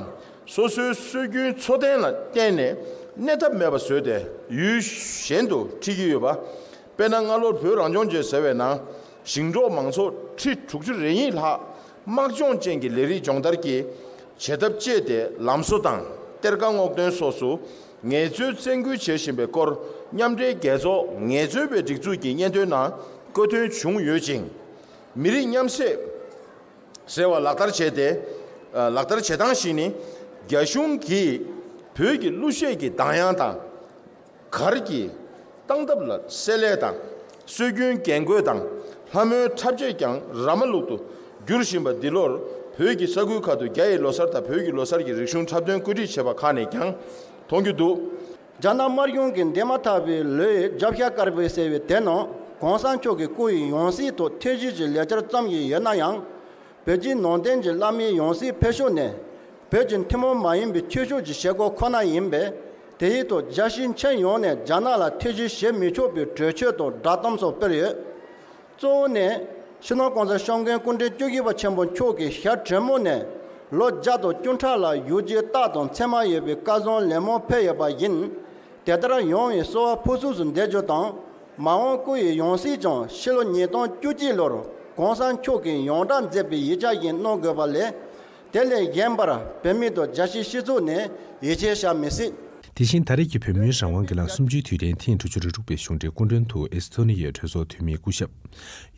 སོ་སོའི་སྲོལ་རྒྱུན་འཚོ་རྟེན་ལ་བརྟེན་ནས་གནས་ཐབས་མེད་པ་བཟོས་ཏེ་ཡུལ་གཞན་དུ་ཁྲིད་ཀྱི་ཡོད་པ། དཔེར་ན། སྔ་ལོར་བོད་རང་སྐྱོང་ལྗོངས་ཟེར་བའི་ནང་ཞིང་འབྲོག་མང་ཚོགས་ཁྲི་དྲུག་ཅུ་རེ་གཉིས་ལྷག་དམག་སྦྱོང་ཅན་གྱི་ལས་རིགས་སྦྱོང་བརྡར་གྱི་བྱེད་ཐབས་སྤྱད་དེ་ལམ་བཟོ་དང་གཏེར་ཁ་སྔོག་འདོན་སོགས་སུ་ངལ་རྩོལ་བཙན་སྐུལ་བྱེད་བཞིན་པའི་སྐོར་མཉམ་འབྲེལ་རྒྱལ་ཚོགས་ངལ་རྩོལ་པའི་སྒྲིག་འཛུགས་ཀྱི་སྙན་ཐོའི་ནང་བཀོད་དོན་བྱུང་ཡོད་ཅིང་། མི་རིགས་མཉམ་བསྲེས་ཟེར་བ་ལག་བསྟར་བྱས་ཏེ། ལག་བསྟར་བྱེད་སྟངས་ཤིག་ནི། རྒྱ་གཞུང་གིས་བོད་ཀྱི་གླུ་གཞས་ཀྱི་གདངས་དབྱངས་དང་། གར་གྱི་སྟངས་སྟབས་ལ་བསྲེ་ལྷད་དང་། སྲོལ་རྒྱུན་རྒྱན་གོས་དང་ལྷ་མོའི་འཁྲབ་ཆས་ཀྱང་ར་མ་ལུག་ཏུ་བསྒྱུར་བཞིན་པ་འདི་ལོར་བོད་ཀྱི་ས་ཁུལ་ཁག་ཏུ་རྒྱ་ཡི་ལོ་གསར་དང་བོད་ཀྱི་ལོ་གསར་གྱི་རིག་གཞུང་འཁྲབ་སྟོན་བཀོད་སྒྲིག་བྱས་པ་ཁག་ནས་ཀྱང་མཐོང་རྒྱུ་འདུག། རྒྱ་ནག་དམར་གཞུང་གིས་འདས་མ་ཐག་པའི་ལོའི་རྒྱབ་ཤ་དཀར་པོའི་ཟེར་བའི་དེ་ནང་གོང་ས་མཆོག་གི་སྐུ་ཡི་ཡང་སྲིད་དུ་ཐེངས་བཞི་ཅིག་ལས་བཅར་བརྩམས་ཀྱི་ཡོད་ན་ཡང་། བོད་ཀྱི་ནང་བསྟན་གྱི་བླ་མའི་ཡང་སྲིད་ཕེབས་ཕྱོགས་ནས་བོད་ཀྱི་ཐུན་མོང་མ་ཡིན་པའི་ཆོས་ཕྱོགས་ཀྱི་བྱེད་སྒོ་ཁོ་ན་ཡིན་པས། དེ་ཡིན་དུས་རྒྱལ་སྤྱིའི་ཁྱོན་ཡོངས་ནས་རྒྱ་ནག་ལ་ཐེ་བྱུས་བྱེད་མི་ཆོག་པའི་གྲོས་ཆོད་དང་བསྒྲགས་གཏམ་སོགས་སྤེལ་ཡོད། གཙོ་བོ་ནི། སྤྱི་ནོར་༸གོང་ས་༸སྐྱབས་མགོན་སྐུ་ཕྲེང་བཅུ་བཞི་པ་ཆེན་པོ་མཆོག་གིས་ཞྭ་དྲོན་མོ་ནས་ལོ་བརྒྱ་དང་བཅུ་ཕྲག་ལ་བཞུགས་རྒྱུའི་རྟགས་དང་མཚན་མ་ཡོད་པའི་བཀའ་བཟང་ལེགས་མོ་ཕེབས་ཡོད་པ་ཡིན། དེ་ལྟར་ཡོང་བའི་གསོལ་བ་ཕུར་ཚུགས་སུ་འདེབས་རྒྱུ་དང་། མ་འོངས་སྐུ་ཡི་ཡང་སྲིད་ཀྱང་ཕྱི་ལོ་ཉིས་སྟོང་བཅུ་གཅིག་ལོར་༸གོང་ས་མཆོག་གིས་ཡོངས་གྲགས་མཛད་པའི་ཡིག་ཆ་ཞིག་གནང་དགོས་པ་ལས། དེ་ལས་གཞན་པར་བོད་མི་དང་རྒྱལ་སྤྱིའི་སྤྱི་ཚོགས་ནས་ཡིད་ཆེས་བྱ་མི་སྲིད། དེ་བཞིན་ད་རེས་ཀྱི་བོད་མིའི་རང་དབང་སྒེར་ལངས་གསུམ་བཅུའི་དུས་དྲན་ཐེངས་དྲུག་ཅུ་རེ་དྲུག་པའི་གཞུང་འབྲེལ་སྐུ་མགྲོན་དུ་ཨེ་སི་ཐོ་ནི་ཡའི་གྲོས་ཚོགས་འཐུས་མི་སྐུ་ཞབས་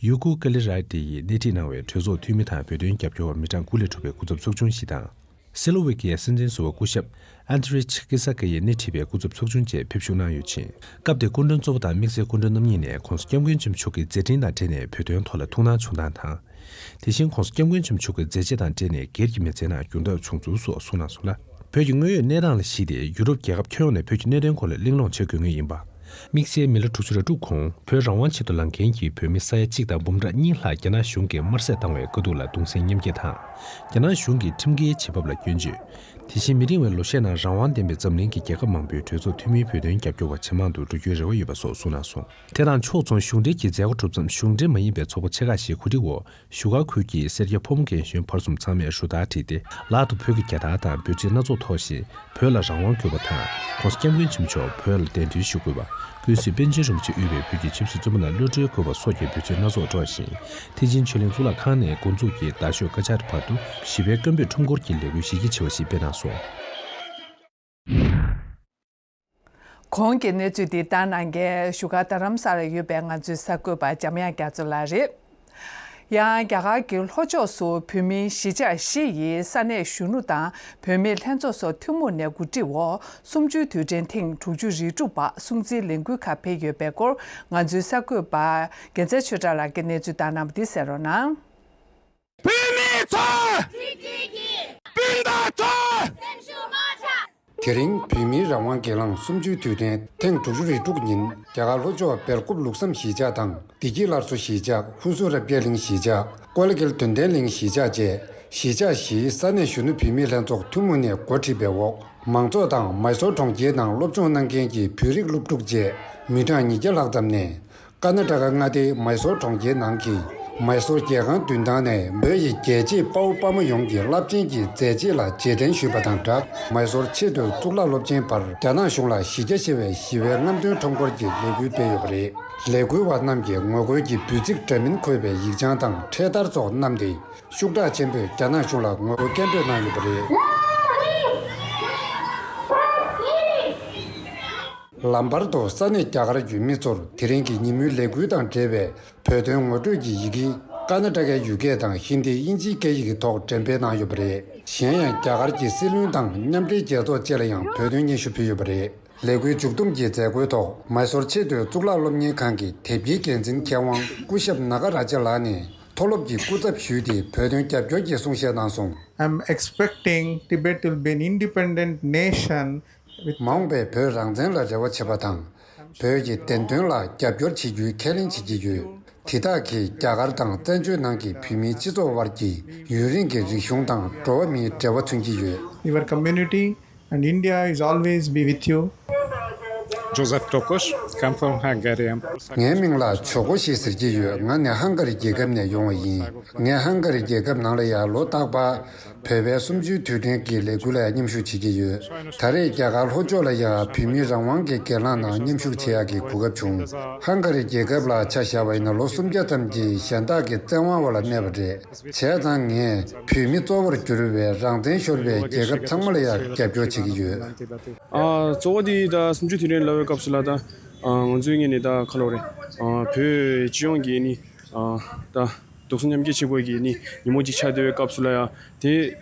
ཡུ་ཀུ་ཀ་ལི་ར་ཏི་ཡིས་སྣེ་ཁྲིད་གནང་བའི་གྲོས་ཚོགས་འཐུས་མི་དང་བོད་དོན་རྒྱབ་སྐྱོར་བ་མི་གྲངས་དགུ་ལས་གྲུབ་པའི་སྐུ་ཚབ་ཚོགས་ཆུང་ཞིག་དང་། སི་ལོ་ཝེ་ཀི་ཡའི་སྲིད་འཛིན་ཟུར་པ་སྐུ་ཞབས་ཨན་ཏི་རེ་ཆི་ཀི་ས་ཀེ་ཡིས་སྣེ་ཁྲིད་པའི་སྐུ་ཚབ་ཚོགས་ཆུང་བཅས་ཕེབས་བཞུགས་གནང་ཡོད་ཅིང་། སྐབས་དེར་སྐུ་མགྲོན་གཙོ་བོ་དང་དམིགས་བསལ་སྐུ་མགྲོན་རྣམ་གཉིས་ནས་༸གོང་ས་༸སྐྱབས་མགོན་ཆེན་པོ་མཆོག་གི་མཛད་འཕྲིན་དང་འབྲེལ་ནས་བོད་དོན་ཐོག་ལ་ཐུགས་སྣང་བྱུང་སྟངས་དང་། དེ་བཞིན་༸གོང་ས་༸སྐྱབས་མགོན་ཆེན་པོ་མཆོག་གི་མཛད་རྗེས་དང་འབྲེལ་ནས་སྒེར་གྱི་མི་ཚེའི་ནང་གྱོང་གུད་བྱུང་ཚུལ་སོགས་གསུངས་གནང་སོང་ལ། བོད་ཀྱི་དངོས་ཡོད་གནས་སྟངས་ལ་གཞིགས་ཏེ་ཡུ་རོབ་རྒྱལ་ཁབ་ཁྱོན་ཡོངས་ནས་བོད་ཀྱི་གནད་དོན་སྐོར་ལ་གླེང་སློང་བྱེད་དགོས་ངེས་ཡིན་པ། དམིགས་བསལ་མི་ལོ་དྲུག་ཅུ་རེ་དྲུག་གོང་བོད་རང་དབང་ཆེད་དུ་ལངས་མཁན་གྱི་བོད་མི་ས་ཡ་གཅིག་དང་འབུམ་ཕྲག་གཉིས་ལྷག་རྒྱ་ནག་གཞུང་གིས་དམར་གསོད་བཏང་བའི་དཀའ་སྡུག་ལ་གདུང་སེམས་མཉམ་སྐྱེད་དང་། རྒྱ་ནག་གཞུང་གིས་ཁྲིམས་འགལ་བྱེད་བབ་ལ་སྐྱོན་བརྗོད། དེ་བཞིན་མི་རིང་བའི་ལོ་ཤས་ནང་རང་དབང་ལྡན་པའི་འཛམ་གླིང་གི་རྒྱལ་ཁབ་མང་པོའི་གྲོས་ཚོགས་འཐུས་མིའི་བོད་དོན་རྒྱབ་སྐྱོར་བ་ཇེ་མང་དུ་འགྲོ་རྒྱུའི་རེ་བ་ཡོད་པ་སོགས་གསུངས་གནང་སོང་། དེ་དང་ཕྱོགས་མཚུངས་གཞུང་འབྲེལ་གྱི་མཛད་སྒོ་གྲུབ་མཚམས་གཞུང་འབྲེལ་མ་ཡིན་པའི་ཚོགས་པ་ཆེ་ཁག་ཞིག་གོ་སྒྲིག་འོག་བཞུགས་སྒར་ཁུལ་གྱི་སེར་སྐྱ་ཕོ་མོ་རྒན་གཞོན་བར་གསུམ་ཚང་མས་རུ་སྟར་བསྒྲིགས་ཏེ་ལག་ཏུ་བོད་ཀྱི་རྒྱལ་དར་དང་འབོད་ཚིག་སྣ་ཚོགས་ཐོགས་ཤིང་། བོད་ལ་རང་དབང་དགོས་པ་དང་༸གོང་ས་༸སྐྱབས་མགོན་ཆེན་པོ་མཆོག་བོད་ལ་གདན་འདྲེན་ཞུ་དགོས་པ། ཀུན་གཟིགས་པཎ་ཆེན་རིན་པོ་ཆེ་དབུས་པའི་བོད་ཀྱི་ཆབ་སྲིད་བཙོན་པ་རྣམས་གློད་གྲོལ་དགོས་པ་སོགས་ཀྱི་འབོད་ཚིག་སྣ་ཚོགས་སྒྲོག་ཅིང་། ཐེག་ཆེན་ཆོས་གླིང་གཙུག་ལག་ཁང་ནས་འགོ་འཛུགས་ཀྱིས་རྡ་ཤོད་ཀ་ཆར་བར་དུ་ཞི་བའི་བཀོད་འབོད་ཁྲོམ་སྐོར་གྱི་ལས་འགུལ་གཞི་རྒྱ་ཆེ་བ་ཞིག་སྤེལ་གནང་སོང་། གོང་གི་གནས་ཚུལ་འདི་ལྟ་གནང་མཁན་བཞུགས་སྒར་རྡ་རམ་ས་ལར་ཡོད་པའི་ང་ཚོའི་གསར་འགོད་པ་འཇམ་དབྱངས་རྒྱ་མཚོ་ལགས་རེད། ཡང་རྒྱ་གར་གྱི་ལྷོ་ཕྱོགས་སུ་བོད་མིའི་གཞིས་ཆགས་བཞི་ཡི་ས་གནས་གཞོན་ནུ་དང་བུད་མེད་ལྷན་ཚོགས་སོགས་ཐུན་མོང་ནས་གོ་སྒྲིག་འོག་གསུམ་བཅུའི་དུས་དྲན་ཐེངས་དྲུག་ཅུ་རེ་དྲུག་པ་སྲུང་བརྩིའི་ལས་འགུལ་ཁག་སྤེལ་ཡོད་པའི་སྐོར་ང་ཚོའི་གསར་འགོད་པ་རྒྱལ་མཚན་ཆོས་གྲགས་ལགས་ཀྱིས་གནས་ཚུལ་བཏང་གནང་བ་འདི་གསན་རོགས་གནང་། བོད་མི་ཚོ། སྤུན་ཟླ་ཚོ། དེ་རིང་བོད་མིའི་རང་དབང་སྒེར་ལངས་གསུམ་བཅུའི་དུས་དྲན་ཐེངས་དྲུག་ཅུ་རེ་དྲུག་ཉིན་རྒྱ་གར་ལྷོ་ཕྱོགས་སྦེལ་ཀོབ་ལུགས་བསམ་གཞིས་ཆགས་དང་བདེ་སྐྱིད་སླར་གསོ་གཞིས་ཆགས། ཧུ་སུར་རབ་རྒྱས་གླིང་གཞིས་ཆགས། ཀོ་ལ་གྷལ་དོན་ལྡན་གླིང་གཞིས་ཆགས་བཅས་གཞིས་ཆགས་བཞིའི་ས་གནས་གཞོན་ནུ་བུད་མེད་ལྷན་ཚོགས་ཐུན་མོང་ནས་འགོ་ཁྲིད་པའི་འོག་མང་ཚོགས་དང་མའི་སོར་གྲོང་ཁྱེར་ནང་སློབ་སྦྱོང་གནང་མཁན་གྱི་བོད་རིགས་སློབ་ཕྲུག་བཅས་མི་གྲངས་ཉིས་བརྒྱ་ལྷག་ཙམ་ནས། ཀར་ན་ཊ་ཀ་མངའ་སྡེའི་མའི་སོར་གྲོང་ཁྱེར་ནང་གི་མའི་སོར་རྒྱལ་ཁང་མདུན་ཐང་ནས་བོད་ཡི་རྒྱལ་གཅེས་དཔའ་བོ་དཔའ་མོ་ཡོངས་ཀྱི་རླབས་ཆེན་གྱི་མཛད་རྗེས་ལ་རྗེས་དྲན་ཞུས་པ་དང་སྦྲགས། མའི་སོར་ཆེས་མཐོའི་གཙུག་ལག་སློབ་ཆེན་བར་རྒྱ་ནག་གཞུང་ལ་གཞི་རྒྱ་ཆེ་བའི་ཞི་བའི་རྔམ་སྟོན་ཁྲོམ་སྐོར་གྱི་ལས་འགུལ་སྤེལ་ཡོད་པ་རེད། ལས་འགུལ་བ་རྣམས་ཀྱིས་ངོ་རྒོལ་གྱི་འབོད་ཚིག་འདྲ་མིན་འཁོད་པའི་ཡིག་བྱང་དང་འཕྲེད་དར་སོགས་བསྣམས་ཏེ། ཤུགས་དྲག་ཆེན་པོས་རྒྱ་ནག་གཞུང་ལ་ངོ་རྒོལ་སྐད་འབོད་གནང་ཡོད་པ་རེད། ལམ་བར་དུ་ས་གནས་རྒྱ་གར་གྱི་མི་ཚོར་དེ་རིང་གི་ཉིན་མོའི་ལས་འགུལ་དང་འབྲེལ་བའི་བོད་དོན་ངོ་སྤྲོད་ཀྱི་ཡི་གེ་ཀར་ན་ཊ་ཀའི་ཡུལ་སྐད་དང་ཧིན་དི་དབྱིན་ཇིའི་སྐད་ཡིག་གི་ཐོག་འགྲེམས་སྤེལ་གནང་ཡོད་པ་རེད། གཞན་ཡང་རྒྱ་གར་གྱི་སྲིད་བློན་དང་མཉམ་འབྲེལ་རྒྱལ་ཚོགས་བཅས་ལ་ཡང་བོད་དོན་སྙན་ཞུ་ཕུལ་ཡོད་པ་རེད། ལས་འགུལ་མཇུག་བསྡོམས་ཀྱི་མཛད་སྒོའི་ཐོག་མའི་སོར་ཆེས་མཐོའི་གཙུག་ལག་སློབ་གཉེར་ཁང་གི་དེབ་སྐྱེལ་འགན་འཛིན་མཁས་དབང་སྐུ་ཞབས་ན་ག་ར་ཇ་ལགས་ནས། མཐོ་སློབ་ཀྱི་སྐུ་ཚབ་ཞུས་ཏེ་བོད་དོན་རྒྱབ་སྐྱོར་གྱི་གསུང་བཤད་གནང་སོང་། I'm expecting Tibet will be an independent nation with མ་འོངས་པའི་བོད་རང་བཙན་ལ་རེ་བ་བྱེད་པ་དང་། བོད་ཀྱི་བདེན་དོན་ལ་རྒྱབ་སྐྱོར་བྱེད་རྒྱུའི་ཁས་ལེན་བྱེད་ཀྱི་ཡོད། དེ་དག་གིས་རྒྱ་གར་དང་བཙན་བྱོལ་ནང་གི་བོད་མིའི་སྤྱི་ཚོགས་དབར་གྱི་ཡུན་རིང་གི་རིག་གཞུང་དང་འགྲོ་བ་མིའི་འབྲེལ་བ་མཚོན་གྱི་ཡོད། Your community and India is always be with you. Joseph Tokos, come from Hungary. ངའི་མིང་ལ་ཇོ་ཀོ་ཤི་ཟེར་གྱི་ཡོད། ང་ནི་ཧང་ག་རི་རྒྱལ་ཁབ་ནས་ཡོང་བ་ཡིན། ངས་ཧང་ག་རི་རྒྱལ་ཁབ་ནང་ལ་ཡང་ལོ་རྟག་པར་བོད་པའི་གསུམ་བཅུའི་དུས་དྲན་གྱི་ལས་འགུལ་ལ་མཉམ་ཞུགས་བྱེད་ཀྱི་ཡོད། ད་རེས་རྒྱ་གར་ལྷོ་ཕྱོགས་ལ་ཡང་བོད་མིའི་རང་དབང་གི་སྒེར་ལངས་ནང་མཉམ་ཞུགས་བྱེད་ཡག་གི་གོ་སྐབས་བྱུང་། ཧང་ག་རི་རྒྱལ་ཁབ་ལ་ཆ་བཞག་པ་ཡིན་ན་ལོ་སུམ་བརྒྱ་ཙམ་གྱི་གཞན་དག་གི་བཙན་དབང་འོག་ལ་གནས་པ་རེད། བྱས་ཙང་ངས་བོད་མི་གཙོ་བོར་གྱུར་པའི་རང་བཙན་ཤོར་བའི་རྒྱལ་ཁབ་ཚང་མ་ལ་ཡང་རྒྱབ་སྐྱོར་བྱེད་ཀྱི་ཡོད། ཨ། གཙོ་བོ་དེ་ད་གསུམ་བཅུའི་དུས་དྲན་ལབ་པའི་སྐབས་སུ་ལ་ད། ཨ། ང་ཚོའི་ངོས་ནས་ད་ག་ལབ་རེད། ཨ། བོད་སྤྱི་ཡོངས་ཀྱི་ནི། ཨ། ད་རྡོག་རྩ་མཉམ་སྐྱེད་བྱེད་དགོས་ཀྱི་ནི་ཉིན་མོ་གཅིག་ཆགས་བསྡད་པའི་སྐབས་སུ་ལ་ཡང་དེ།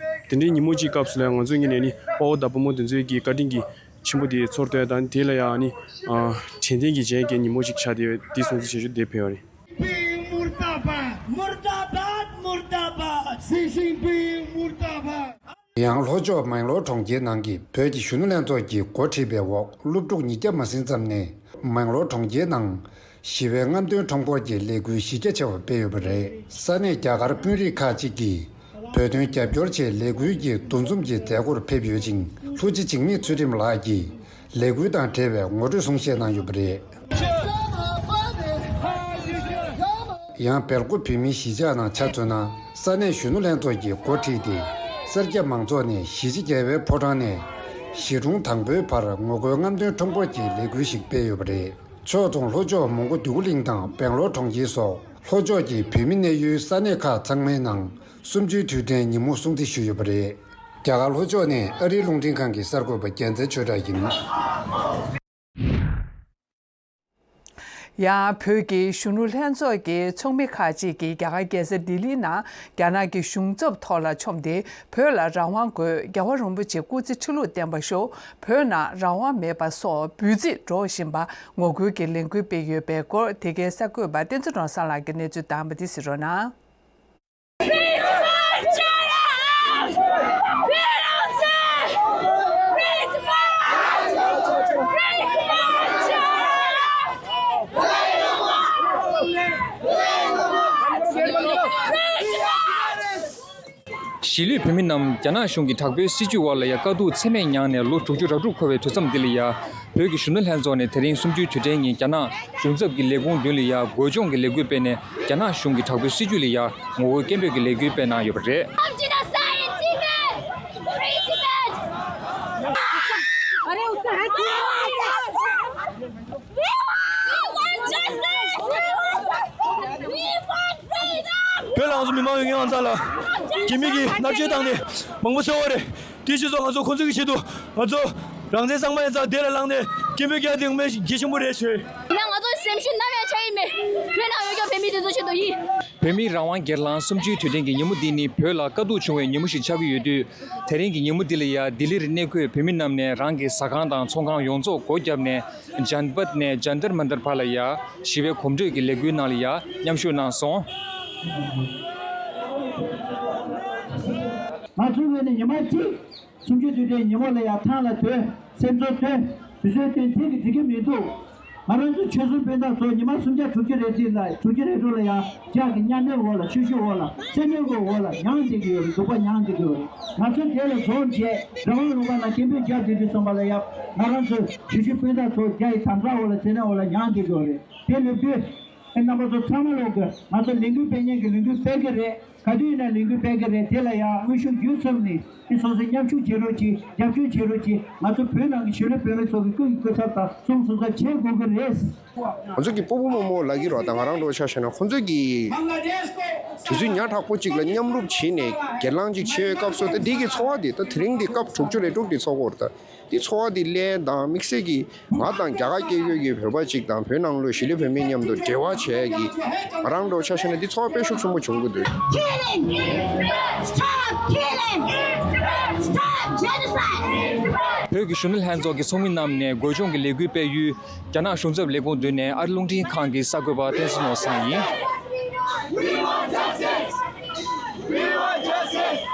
དེ་འདྲའི་ཉིན་མོ་གཅིག་སྐབས་སུ་ལ་ཡང་ང་ཚོའི་ངོས་ནས་ནི་དཔའ་བོ་དང་བུ་མོ་དེ་ཚོའི་གི་བཀའ་དྲིན་གྱི་ཆེན་པོ་དེ་ཚོར་ཏེ་ད་དེ་ལ་ཡང་ནི། ཨ། དྲན་རྟེན་གྱི་རྗེས་ཀྱི་ཉིན་མོ་གཅིག་ཆགས་བསྡད་པའི་དེ་སྲུང་བརྩི་བྱེད་རྒྱུ་དེ་ཕེབས་པ་རེད། Jinping murdabad, murdabad, murdabad, Xi Jinping murdabad. ཡང་ལྷོ་ཕྱོགས་མེང་ལོར་གྲོང་ཁྱེར་ནང་གི་བོད་ཀྱི་གཞོན་ནུ་ལྷན་ཚོགས་ཀྱིས་འགོ་ཁྲིད་པའི་འོག་སློབ་ཕྲུག་ཉིས་བརྒྱ་མ་ཟིན་ཙམ་ནས་མེང་ལོར་གྲོང་ཁྱེར་ནང་ཞི་བའི་རྔམ་སྟོན་ཁྲོམ་སྐོར་གྱི་ལས་འགུལ་གཞི་རྒྱ་ཆེ་བ་སྤེལ་ཡོད་པ་རེད། ས་གནས་རྒྱ་གར་དཔོན་རིགས་ཁག་ཅིག་གིས་བོད་དོན་རྒྱབ་སྐྱོར་ཆེད་ལས་འགུལ་གྱི་འདུ་འཛོམས་ཀྱི་མཛད་སྒོར་ཕེབས་ཡོད་ཅིང་། ལྷུན་རྩེ་འཇིགས་མེད་ཚུལ་ཁྲིམས་ལགས་ཀྱིས་ལས་འགུལ་དང་འབྲེལ་བའི་ངོ་སྤྲོད་གསུང་བཤད་གནང་ཡོད་པ་རེད། ཡང་སྦེལ་ཀོབ་བོད་མིའི་གཞིས་ཆགས་ནང་ཆ་མཚོན་ན། ས་གནས་གཞོན་ནུ་ལྷན་ཚོགས་ཀྱིས་འགོ་ཁྲིད་དེ། སེར་སྐྱ་མང་ཚོགས་ནས་གཞིས་བྱེས་རྒྱལ་བའི་ཕོ་བྲང་ནས་གཞིས་གྲོང་དང་པོའི་བར་ངོ་རྒོལ་རྔམ་སྟོན་ཁྲོམ་སྐོར་གྱི་ལས་འགུལ་ཞིག་སྤེལ་ཡོད་པ་རེད། ཕྱོགས་མཚུངས་ལྷོ་ཕྱོགས་མོན་གྷོ་འདོད་རྒུ་གླིང་དང་སྦེང་ལོར་གྲོང་ཁྱེར་སོགས་ལྷོ་ཕྱོགས་ཀྱི་བོད་མི་གནས་ཡུལ་ས་གནས་ཁག་ཚང་མའི་ནང་གསུམ་བཅུའི་དུས་དྲན་ཉིན་མོ་སྲུང་བརྩི་ཞུས་ཡོད་པ་རེད། རྒྱ་གར་ལྷོ་ཕྱོགས་ནས་ཨ་རིའི་རླུང་འཕྲིན་ཁང་གི་གསར་འགོད་པ་རྒྱལ་མཚན་ཆོས་གྲགས་ཡིན། ཡང་བོད་ཀྱི་གཞོན་ནུ་ལྷན་ཚོགས་ཀྱི་ཚོགས་མི་ཁག་ཅིག་གིས་རྒྱ་གར་རྒྱལ་ས་ལྡི་ལིའི་ནང་རྒྱ་ནག་གི་གཞུང་ཚབ་ཐོག་ལ་མཆོངས་ཏེ། བོད་ལ་རང་དབང་དགོས། རྒྱལ་བ་རིན་པོ་ཆེ་སྐུ་ཚེ་ཁྲི་ལོར་བརྟན་པར་ཤོག་བོད་ནང་རང་དབང་མེད་པ་སོགས་འབོད་ཚིག་སྒྲོག་བཞིན་པ་ངོ་རྒོལ་གྱི་ལས་འགུལ་སྤེལ་ཡོད་པའི་སྐོར། དེ་གའི་གསར་འགོད་པ་བསྟན་འཛིན་རོང་བཟང་ལགས་ཀྱིས་གནས་ཚུལ་དང་པོ་དེ་གཟིགས་རོགས་གནང་། གཞིས་ལུས་བོད་མི་རྣམས་རྒྱ་ནག་གཞུང་གི་དྲག་པོའི་སྲིད་བྱུས་འོག་ལ་ཡ་དཀའ་སྡུག་ཚད་མེད་མྱངས་ནས་ལོ་དྲུག་ཅུ་རེ་དྲུག་འཁོར་བའི་དུས་མཚམས་འདི་ལ་ཡ། བོད་ཀྱི་གཞོན་ནུ་ལྷན་ཚོགས་ནས་དེ་རིང་གསུམ་བཅུའི་དུས་དྲན་ཉིན་རྒྱ་ནག་གཞུང་ཚབ་ཀྱི་ལས་ཁུངས་མདུན་ལ་ཡ་འགོ་སྦྱོང་གི་ལས་འགུལ་སྤེལ་ནས། རྒྱ་ནག་གཞུང་གི་དྲག་པོའི་སྲིད་བྱུས་ལ་ཡ་ངོ་རྒོལ་སྐད་འབོད་ཀྱི་ལས་འགུལ་སྤེལ་གནང་ཡོད་པ་རེད། བོད་ལ་ང་ཚོ་མི་མང་ཡོད་མཁན་ང་ཚོ་ལ་སྐྱེ་མེད་ཀྱི་མནར་གཅོད་བཏང་ནས་མང་པོ་བཟོས་པ་རེད། དེ་ཕྱིས་སུ་ང་ཚོ་ཁོང་ཚོ་གི་ཆེད་དུ་ང་ཚོ་རང་བཙན་གཙང་མ་ཡིན་ཙང་དེ་ལ་ལངས་ནས་སྐད་འབོད་རྒྱག་དེ་ངོ་མ་གལ་ཆེན་པོ་རེད་ཞུ། ཡིན་ན་ང་ཚོ་སེམས་ཤུགས་ནམ་ཡང་ཆག་གི་མེད། བོད་ནང་ཡོད་ཀྱང་བོད་མི་དེ་ཚོ་ཆེད་དུ་ཡིན། བོད་མིའི་རང་དབང་སྒེར་ལངས་གསུམ་བཅུའི་དུས་དྲན་གྱི་ཉིན་མོ་འདི་ནི་བོད་ལ་དཀའ་སྡུག་བྱུང་བའི་ཉིན་མོ་ཞིག་ཆགས་ཀྱི་ཡོད་དུས། དེ་རིང་གི་ཉིན་མོ་འདི་ལ་ཡ་ལྡི་ལིར་གནས་འཁོད་བོད་མི་རྣམས་ནས་རང་གི་ཟ་ཁང་དང་ཚོང་ཁང་ཡོངས་རྫོགས་སྒོ་བརྒྱབ་ནས། ཇན་པད་ནས་ཇན་ཏར་མན་ཏར་བར་ལ་ཡ་ཞི་བའི་གོམ་བགྲོད་ཀྱི་ལས་འགུལ་ནང་ལ་ཡ་མཉམ་ཞུགས་གནང་སོང་། ང་ཚོའི་ངོས་ནས་ཉི་མ་གཅིག་གསུམ་བཅུའི་དུས་དྲན་ཉིན་མོ་ལ་ཡ་ཐང་ལ་སྡོད། སེམས་ཚོར་སྟོན། དུས་ཚོད་སྟོན་དེ་གི་འགྲིག་གི་མི་འདུག་ང་རང་ཚོ་ཆོལ་གསུམ་སྤུན་ཟླ་ཚོ་ཉི་མ་སུམ་བརྒྱ་དྲུག་ཅུ་རེ་གཅིག་ལ་དྲུག་ཅུ་རེ་དྲུག་ལ་ཡང་ལྗགས་ཀྱི་གཉའ་གནོན་འོག་ལ་བཤུ་གཞོག་འོག་ལ་བཙན་གནོན་གྱི་འོག་ལ་མྱངས་བསྡད་ཀྱི་ཡོད་རེད། སྡུག་པ་མྱངས་བསྡད་ཀྱི་ཡོད་རེད། ང་ཚོ་དེ་ལ་འཛོམས་བྱས་རང་དབང་ལུང་པ་ནང་སྐད་འབོད་བརྒྱབ་བསྡད་དུས་ཙམ་པ་ལ་ཡང་ང་རང་ཚོ་གཞིས་བྱེས་སྤུན་ཟླ་ཚོ་རྒྱ་ཡི་དམ་དྲག་འོག་ལ་བཙན་གནོན་འོག་ལ་མྱངས་བསྡད་ཀྱི་ཡོད་རེད། དེ་ལབ་དུས་ཨེ་རྣམ་པ་ཚོ་ཚང་མ་ལོག་གི་ང་ཚོ་ལས་འགུལ་སྤེལ་མཁན་གྱི་ལས་འགུལ་སྤེལ་གྱི་རེད། ག་དུས་ཡིན་ན་ལས་འགུལ་སྤེལ་གྱི་རེད། དེ་ལ་ཡང་དངོས་ཤུགས་བརྒྱུད་གསུམ་ནས་ཨི་སོ་སོས་མཉམ་ཞུགས་བྱེད་རོགས་གྱིས། རྒྱབ་སྐྱོར་བྱེད་རོགས་གྱིས། ང་ཚོ་བོད་ནང་གི་གཞིས་ལུས་བོད་མི་ཚོ་གི་སྐུ་ཡི་སྐུ་ཚབ་དང་གསུང་སོ་སོ་བྱེད་དགོས་ཀྱི་རེད། ང་ཚོ་གི་སྤོ་བོ་རྨོ་མོ་ལབ་ཀྱི་རེད་པ། ད་ང་རང་འདྲ་བོ་ཆ་བཞག་ན་ཁོང་ཚོ་གི་དུས་ཚོད་ཉག་ཕྲ་པོ་གཅིག་ལ་མཉམ་རུབ་བྱས་ནས་སྒེར་ལངས་གཅིག་བྱེད་ཡོད་སྐབས་སུ། ད་འདི་གི་ཚོར་བ་འདི་ད་དེ་རིང་འདི་སྐབས་དྲུག་ཅུ་རེ་དྲུག་འདི་ཚོར་གྱི་ཡོད་རེད། ད། འདི་ཚོར་བ་འདི་ལན་དང་དམིགས་བསལ་གྱིས་ང་དང་རྒྱ་གར་སྐད་ཡོད་ཀྱི་བོད་པ་གཅིག་དང་བོད་ནང་ལོགས་གཞིས་ལུས་བོད་མི་མཉམ་དུ་འབྲེལ་བ་བྱས་ཀྱི་ང་རང་འདྲ་བོ་ཆ་བཞག་ན་འདི་ཚོར་བ་དཔེ་ཤུགས་ཆེན་པོ་བྱུང་གི་འདུག Killing! Stop killing! Stop genocide! བོད་ཀྱི་གཞོན་ནུ་ལྷན་ཚོགས་ཀྱི་ཚོགས་མི་རྣམས་ནས་འགོ་སྦྱོང་གི་ལས་འགུལ་སྤེལ་ཡུལ་རྒྱ་ནག་གཞུང་ཚབ་ལས་ཁུངས་མདུན་ནས་ཨ་རི་རླུང་འཕྲིན་ཁང་གི་གསར་འགོད་པ་བསྟན་འཛིན་ནོར་བཟང་ཡིན། We want justice! We want justice!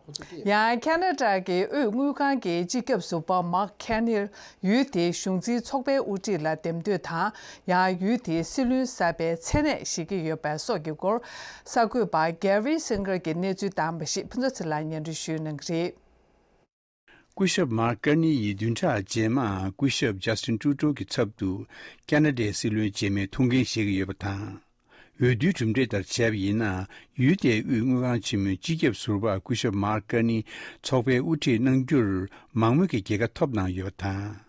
ཡང་ཁ་ན་ཌ་གི་དབུས་དངུལ་ཁང་གི་སྤྱི་ཁྱབ་ཟུར་པ་མཱག་ཁེ་ནིར་ཡུལ་དེའི་གཞུང་འཛིན་ཚོགས་པའི་དབུ་ཁྲིད་ལ་འདེམས་ཐོན་དང་། ཡང་ཡུལ་དེའི་སྲིད་བློན་གསར་པའི་མཚན་གནས་བཞེས་ཀྱི་ཡོད་པ་སོགས་ཀྱི་སྐོར། གསར་འགོད་པ་གེ་རི་སིང་གྷར་གྱིས་གནས་ཚུལ་བཏང་བ་ཞིག་ཕུན་ཚོགས་ཚེ་ལགས་སྙན་སྒྲོན་ཞུ་གནང་གི་རེད། སྐུ་ཞབས་མཱག་ཀར་ནི་ཡིས་བདུན་ཕྲག་རྗེས་མར་སྐུ་ཞབས་ཇ་སི་ཊིན་ཀྲུ་ཏོ་གི་ཚབ་ཏུ་ཁ་ན་ཌའི་སྲིད་བློན་རྗེས་མའི་ཐུགས་འགན་བཞེས་ཀྱི་ཡོད་པ་དང་། འོས་བསྡུའི་གྲུབ་འབྲས་ལྟར་བྱས་པ་ཡིན་ན། ཡུལ་དེའི་དབུས་དངུལ་ཁང་ཆེན་མོའི་སྤྱི་ཁྱབ་ཟུར་པ་སྐུ་ཞབས་མཱག་ཀར་ནི་ཚོགས་པའི་དབུ་ཁྲིད་གནང་རྒྱུར་མང་མོས་ཀྱི་རྒྱལ་ཁ་ཐོབ་གནང་ཡོད་པ་དང་།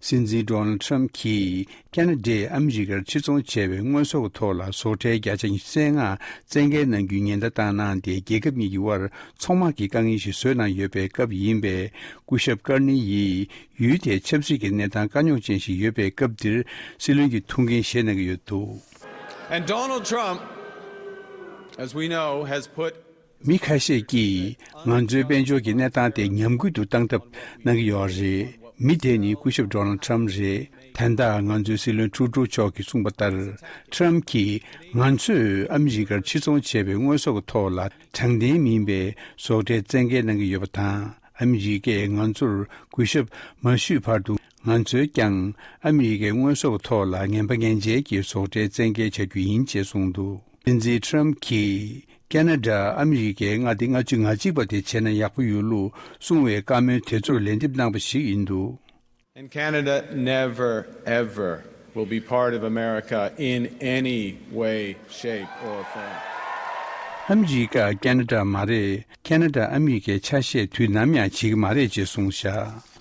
སྲིད་འཛིན་ཌོ་ནལ་ཌི་ཊརམ་གྱིས་ཁ་ན་ཌས་ཨ་མི་རི་ཀར་ཕྱིར་ཚོང་བྱས་པའི་དངོས་ཟོག་གི་ཐོག་ལ་ཟོག་ཁྲལ་བརྒྱ་ཆ་ཉི་ཤུ་རྩ་ལྔ་བཙན་འགེལ་གནང་རྒྱུའི་ཉེན་བརྡ་བཏང་གནང་སྟེ། རྒྱལ་ཁབ་གཉིས་ཀྱི་དབར་ཚང་མ་གི་དཀའ་ངལ་ཞིག་བཟོས་གནང་ཡོད་པའི་སྐབས་ཡིན་པས། སྐུ་ཞབས་ཀར་ནི་ཡིས་ཡུལ་དེའི་ཆབ་སྲིད་ཀྱི་གནས་སྟངས་དཀའ་རྙོག་ཅན་ཞིག་ཡོད་པའི་སྐབས་འདིར་སྲིད་བློན་གྱི་ཐུགས་འགན་བཞེས་གནང་གི་ཡོད་འདུག And Donald Trump, as we know, has put མི་ཁ་ཤས་ཀྱིས་ང་ཚོའི་དཔལ་འབྱོར་གྱི་གནས་སྟངས་དེ་ཉམས་རྒུད་དུ་བཏང་ཐབས་གནང་གི་ཡོད་རེད། མི་དེ་ནི་སྐུ་ཞབས་ཌོ་ནལ་ཌི་ཊརམ་རེད། དན་རྟགས་ང་ཚོའི་སྲིད་བློན་ཀྲུ་ཏོ་མཆོག་གིས་གསུངས་པ་ལྟར། ཊརམ་གྱིས་ང་ཚོས་ཨ་མི་རི་ཀར་ཕྱིར་ཚོང་བྱས་པའི་དངོས་ཟོག་གི་ཐོག་ལ་དྲང་བདེན་མིན་པའི་ཟོག་ཁྲལ་བཙན་འགེལ་གནང་གི་ཡོད་པ་དང་། ཨ་མི་རི་ཀས་ང་ཚོར་གུས་ཞབས་མ་ཞུས་བར་དུ། ང་ཚོས་ཀྱང་ཨ་མི་རི་ཀའི་དངོས་ཟོག་གི་ཐོག་ལ་ངན་པ་ངན་འཇལ་གྱི་ཟོག་ཁྲལ་བཙན་འགེལ་བྱ་རྒྱུ་ཡིན་ཅེས་གསུངས་འདུག་སྲིད་འཛིན་ཊརམ་གྱིས་ཁ་ན་ཌ་ཨ་མི་རི་ཀའི་མངའ་སྡེ་ལྔ་བཅུ་ང་གཅིག་པ་དེ་བྱས་ན་ཡག་པོ་ཡོད་ལུགས་གསུངས་པའི་བཀའ་མོལ་དེ་ཚོར་ལན་འདེབས་གནང་པ་ཞིག་ཡིན་འདུག And Canada never, ever will be part of America in any way, shape, or form. ཨ་མི་རི་ཀ་ཁ་ན་ཌ་མ་རེད། ཁ་ན་ཌ་ཨ་མི་རི་ཀའི་ཆ་ཤས་དུས་ནམ་ཡང་བྱེད་ཀྱི་མ་རེད་ཅེས་གསུངས་བཞག་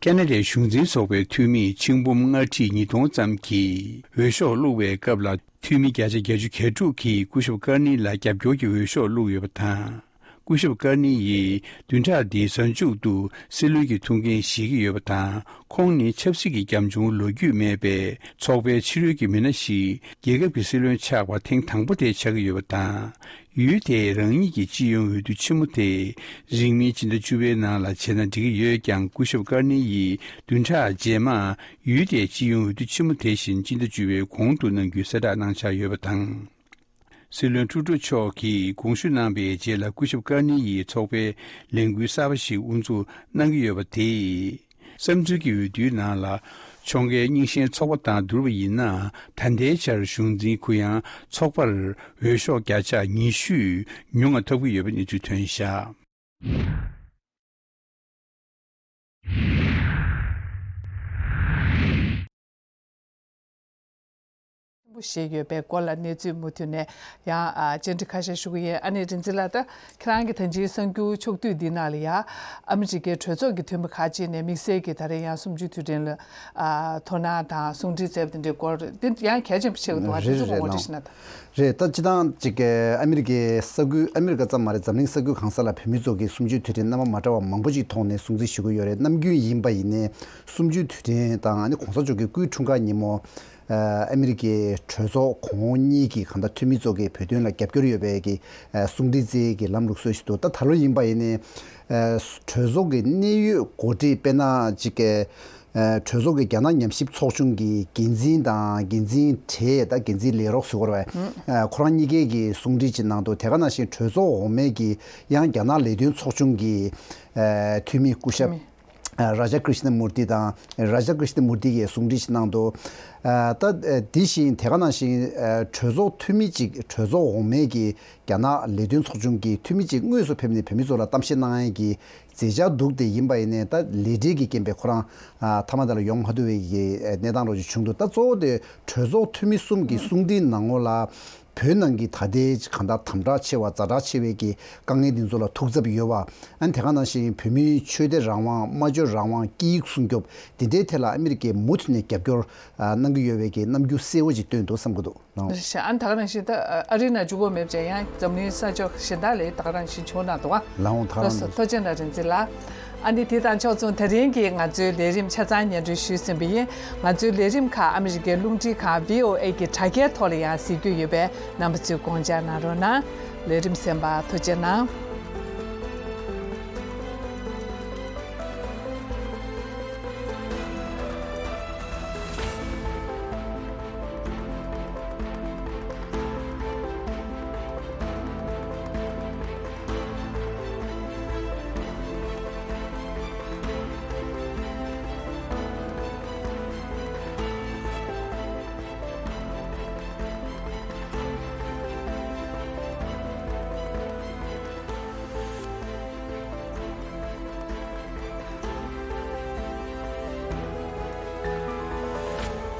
ཁ་ན་ཌའི་གཞུང་འཛིན་ཚོགས་པའི་འཐུས་མི་ཆིག་འབུམ་ལྔ་ཁྲི་ཉིས་སྟོང་ཙམ་གྱིས་འོས་ཤོག་བླུགས་པའི་སྐབས་ལ། འཐུས་མི་བརྒྱ་ཆ་བརྒྱད་ཅུ་གྱ་དྲུག་གིས་སྐུ་ཞབས་ཀར་ནི་ལ་རྒྱབ་སྐྱོར་གྱི་འོས་ཤོག་བླུགས་ཡོད་པ་དང་། སྐུ་ཞབས་ཀར་ནི་ཡིས་བདུན་ཕྲག་འདིའི་གཟའ་མཇུག་ཏུ་སྲིད་བློན་གྱི་ཐུགས་འགན་བཞེས་ཀྱི་ཡོད་པ་དང་། ཁོང་ནི་ཆབ་སྲིད་ཀྱི་རྒྱབ་ལྗོངས་ལོ་རྒྱུས་མེད་པའི་ཚོགས་པའི་ཕྱི་རོལ་གྱི་མི་སྣ་ཞིག་རྒྱལ་ཁབ་ཀྱི་སྲིད་བློན་ཆགས་པ་ཐེངས་དང་པོ་དེ་ཆགས་ཀྱི་ཡོད་པ་དང་། ཡུལ་དེའི་རང་ཉིད་ཀྱི་སྤྱི་ཡོངས་འོས་བསྡུ་ཆེན་མོ་དེ་རིང་མིན་སྤྱི་ཟླ་བཅུ་པའི་ནང་ལ་བྱས་ན་འགྲིག་གི་ཡོད་ཀྱང་། སྐུ་ཞབས་ཀར་ནི་ཡིས་བདུན་ཕྲག་རྗེས་མ་ཡུལ་དེའི་སྤྱི་ཡོངས་འོས་བསྡུ་ཆེན་མོ་དེ་བཞིན་སྤྱི་ཟླ་བཅུ་པའི་གོང་དུ་གནང་རྒྱུའི་གསལ་བསྒྲགས་གནང་འཆར་ཡོད་པ་དང་། སྲིད་བློན་ཀྲུ་ཏོ་མཆོག་གིས་དགོངས་ཞུ་གནང་པའི་རྗེས་ལ་སྐུ་ཞབས་ཀར་ནི་ཡིས་ཚོགས་པའི་ལས་འགུལ་གསར་པ་ཞིག་དབུ་འཛུགས་གནང་གི་ཡོད་པ་དེས། བསམ་ཚུལ་གྱི་འོས་བསྡུའི་ནང་ལ་ཕྱོགས་འགལ་རྙིང་ཞེན་ཚོགས་པ་དང་བསྡུར་བ་ཡིན་ན། ད་ལྟའི་ཆར་གཞུང་འཛིན་གུ་ཡངས་ཚོགས་པར་འོས་ཤོག་བརྒྱ་ཆ་ཉི་ཤུ་ཉུང་བ་ཐོབ་ཀྱི་ཡོད་པའི་གནས་ཚུལ་ཐོན་བཞག་ཆེན་པོ་ཞིག་ཡོད་པའི་སྐོར་ལ་གནས་ཚུལ་མུ་མཐུད་ནས་ཡང་ཨ་བཅར་འདྲི་ཁ་ཤས་ཞུ་གི་ཡིན། ཨ་ནེ་རིག་འཛིན་ལགས། ད་ཁྱེད་རང་གིས་ད་ཅིའི་གསར་འགྱུར་ཕྱོགས་བསྡུས་འདི་ནང་ལ་ཡ་ཨ་མི་རི་ཀའི་གྲོས་ཚོགས་ཀྱི་འཐུས་མི་ཁག་ཅིག་ནས་དམིགས་བསལ་གྱིས་ད་རེས་ཡང་གསུམ་བཅུའི་དུས་དྲན་ལ་ཨ་དོ་སྣང་དང་གསུང་འཕྲིན་བསྩལ་བ་དེ་འདྲའི་སྐོར་འདི་ཡང་གལ་ཆེན་པོ་ཆགས་ཀྱི་འདུག་བ། དེ་ཚོ་ཡང་གལ་ཆེན་པོ་ཞིག་ན་ད། རེད། ད་སྤྱིར་བཏང་ཅིག་ཨ་མི་རི་ཀའི་ས་ཁུལ། ཨ་མི་རི་ཀ་ཙམ་མ་རེད། འཛམ་གླིང་ས་ཁུལ་གང་ས་ལ་བོད་མི་ཚོ་གིས་གསུམ་བཅུའི་དུས་དྲན་རྣམ་པ་མ་འདྲ་བ་མང་པོ་ཅིག་ཐོག་ནས་སྲུང་བརྩི་ཞུ་གི་ཡོད་རེད། ནམ་རྒྱུན་ཡིན་པ་ཡིན་ནའི་གསུམ་བཅུའི་དུས་དྲན་དང་ཨ་ནི་གོང་ས་མཆོག་གི་སྐུའི་འཁྲུངས་སྐར་ཉིན་མོ། ཨ་མི་རི་ཀའི་གྲོས་ཚོགས་གོང་འོག་གཉིས་ཀྱི་གང་ལྟར་འཐུས་མི་ཚོ་གིས་བོད་དོན་ལ་རྒྱབ་སྐྱོར་ཡོད་པའི་གི་ཨ་གསུང་འཕྲིན་བསྩལ་གྱི་ལམ་ལུགས་སྲོལ་ཞིག་འདུག་ད་ད་ལོ་ཡིན་པ་ཡིན་ནའི་ཨ་གྲོས་ཚོགས་ཀྱི་གནད་ཡོད་འགོ་ཁྲིད། དཔེར་ན་ཅིག་གི་ཨ་གྲོས་ཚོགས་ཀྱི་རྒྱ་ནག་ཉམས་ཞིབ་ཚོགས་ཆུང་གི་འགན་འཛིན་དང་། འགན་འཛིན་གྲས་དང་། འགན་འཛིན་ལས་རོགས་ཟེར་དགོས་རེད་པས། ཨ་ཁོ་རང་གཉིས་ཀའི་གི་གསུང་འཕྲིན་ཅིག་གནང་འདུག་དེ་ག་ནང་བཞིན་གྲོས་ཚོགས་འོག་མའི་གི་ཡང་རྒྱ་ནག་ལས་དོན་ཚོགས་ཆུང་གི་ཨ་འཐུས་མི་སྐུ་ཞབས་ཨ་རཱ་ཇ་ཀྲི་ཤ་ན་མུར་ཏི་དང་། རཱ་ཇ་ཀྲི་ཤ་ན་མུར་ཏི་གིས་གསུང་འཕྲིན་ཞིག་གནང་འདུག་ཨ་ད་ཨ་དེ་བཞིན་དེ་ག་ནང་བཞིན་ཨ་གྲོས་ཚོགས་འཐུས་མི་ཅིག་གྲོས་ཚོགས་འོག་མའི་གི་རྒྱ་ནག་ལས་དོན་ཚོགས་ཆུང་གི་འཐུས་མི་ཅིག་དངོས་སུ་ཕེབས་ནས་བོད་མི་ཚོ་ལ་གཏམ་བཤད་གནང་ཡས་ཀྱི་མཛད་འཆར་འདུག་དེ་ཡིན་པ་ཡིན་ནའི་ད་ལས་བྲེལ་གྱི་རྐྱེན་པས་ཁོ་རང་ཨ་མཐའ་མ་དེ་ལ་ཡོང་མ་ཐུབ་པའི་གི་གནས་སྟངས་རོགས་ཅིག་བྱུང་འདུག་ད་གཙོ་བོ་དེ་གྲོས་ཚོགས་འཐུས་མི་གསུམ་གྱི་གསུང་འཕྲིན་ནང་ལོགས་ལ་བོད་ནང་གི་ད་ལྟའི་གང་ལྟར་དམ་དྲག་ཆེ་བ་ཛ་དྲག་ཆེ་བའི་གི་དཀའ་ངལ་འདི་ཚོ་ལ་ཐུགས་འཚབ་ཡོད་པ། ཨ་ནི་དེ་ག་ནང་བཞིན་བོད་མིའི་ཆོས་དད་རང་དབང་། སྨྲ་བརྗོད་རང་དབང་། སྐད་ཡིག་སྲུང་སྐྱོབ་འདི་འདྲའི་ཐད་ལ་ཨ་མི་རི་ཀས་མུ་མཐུད་ནས་རྒྱབ་སྐྱོར་ཨ་གནང་གི་ཡོད་པའི་གི་རྣམ་འགྱུར་གསལ་བོ་ཅིག་སྟོན་འདུག་བསམ་གྱི་འདུག་ལགས། རེད་ཤག་ཨ་ནི་ད་ག་ནང་བཞིན་ད་ཨ་རི་ནང་འཇུག་སྒོ་མེད་པ་ཅིག་ཡང་འཛམ་གླིང་ས་ཕྱོགས་གཞན་དག་ལ་ད་ག་རང་བཞིན་བྱུང་གནང་འདུག་ག་ལགས་འོང་། ད་ག་ལགས་སོ། རང་ཐུགས་རྗེ་གནང་། རིག་འཛིན་ལགས། ཨ་ནི་དེ་དང་ཕྱོགས་མཚུངས་ད་རིང་གི་ང་ཚོའི་ལས་རིམ་ཆ་ཚང་སྙན་སྒྲོན་ཞུས་ཟིན་པ་ཡིན། ང་ཚོའི་ལས་རིམ་ཁག་ཨ་མི་རི་ཀའི་རླུང་འཕྲིན་ཁང་བྷི་ཨོ་ཨེ་གི་དྲ་རྒྱའི་ཐོག་ལ་ཡང་གཟིགས་རྒྱུ་ཡོད་པས་རྣམ་པ་ཚོས་དགོངས་འཇགས་གནང་རོགས་གནང་། ལས་རིམ་གསན་པར་ཐུགས་རྗེ་གནང་།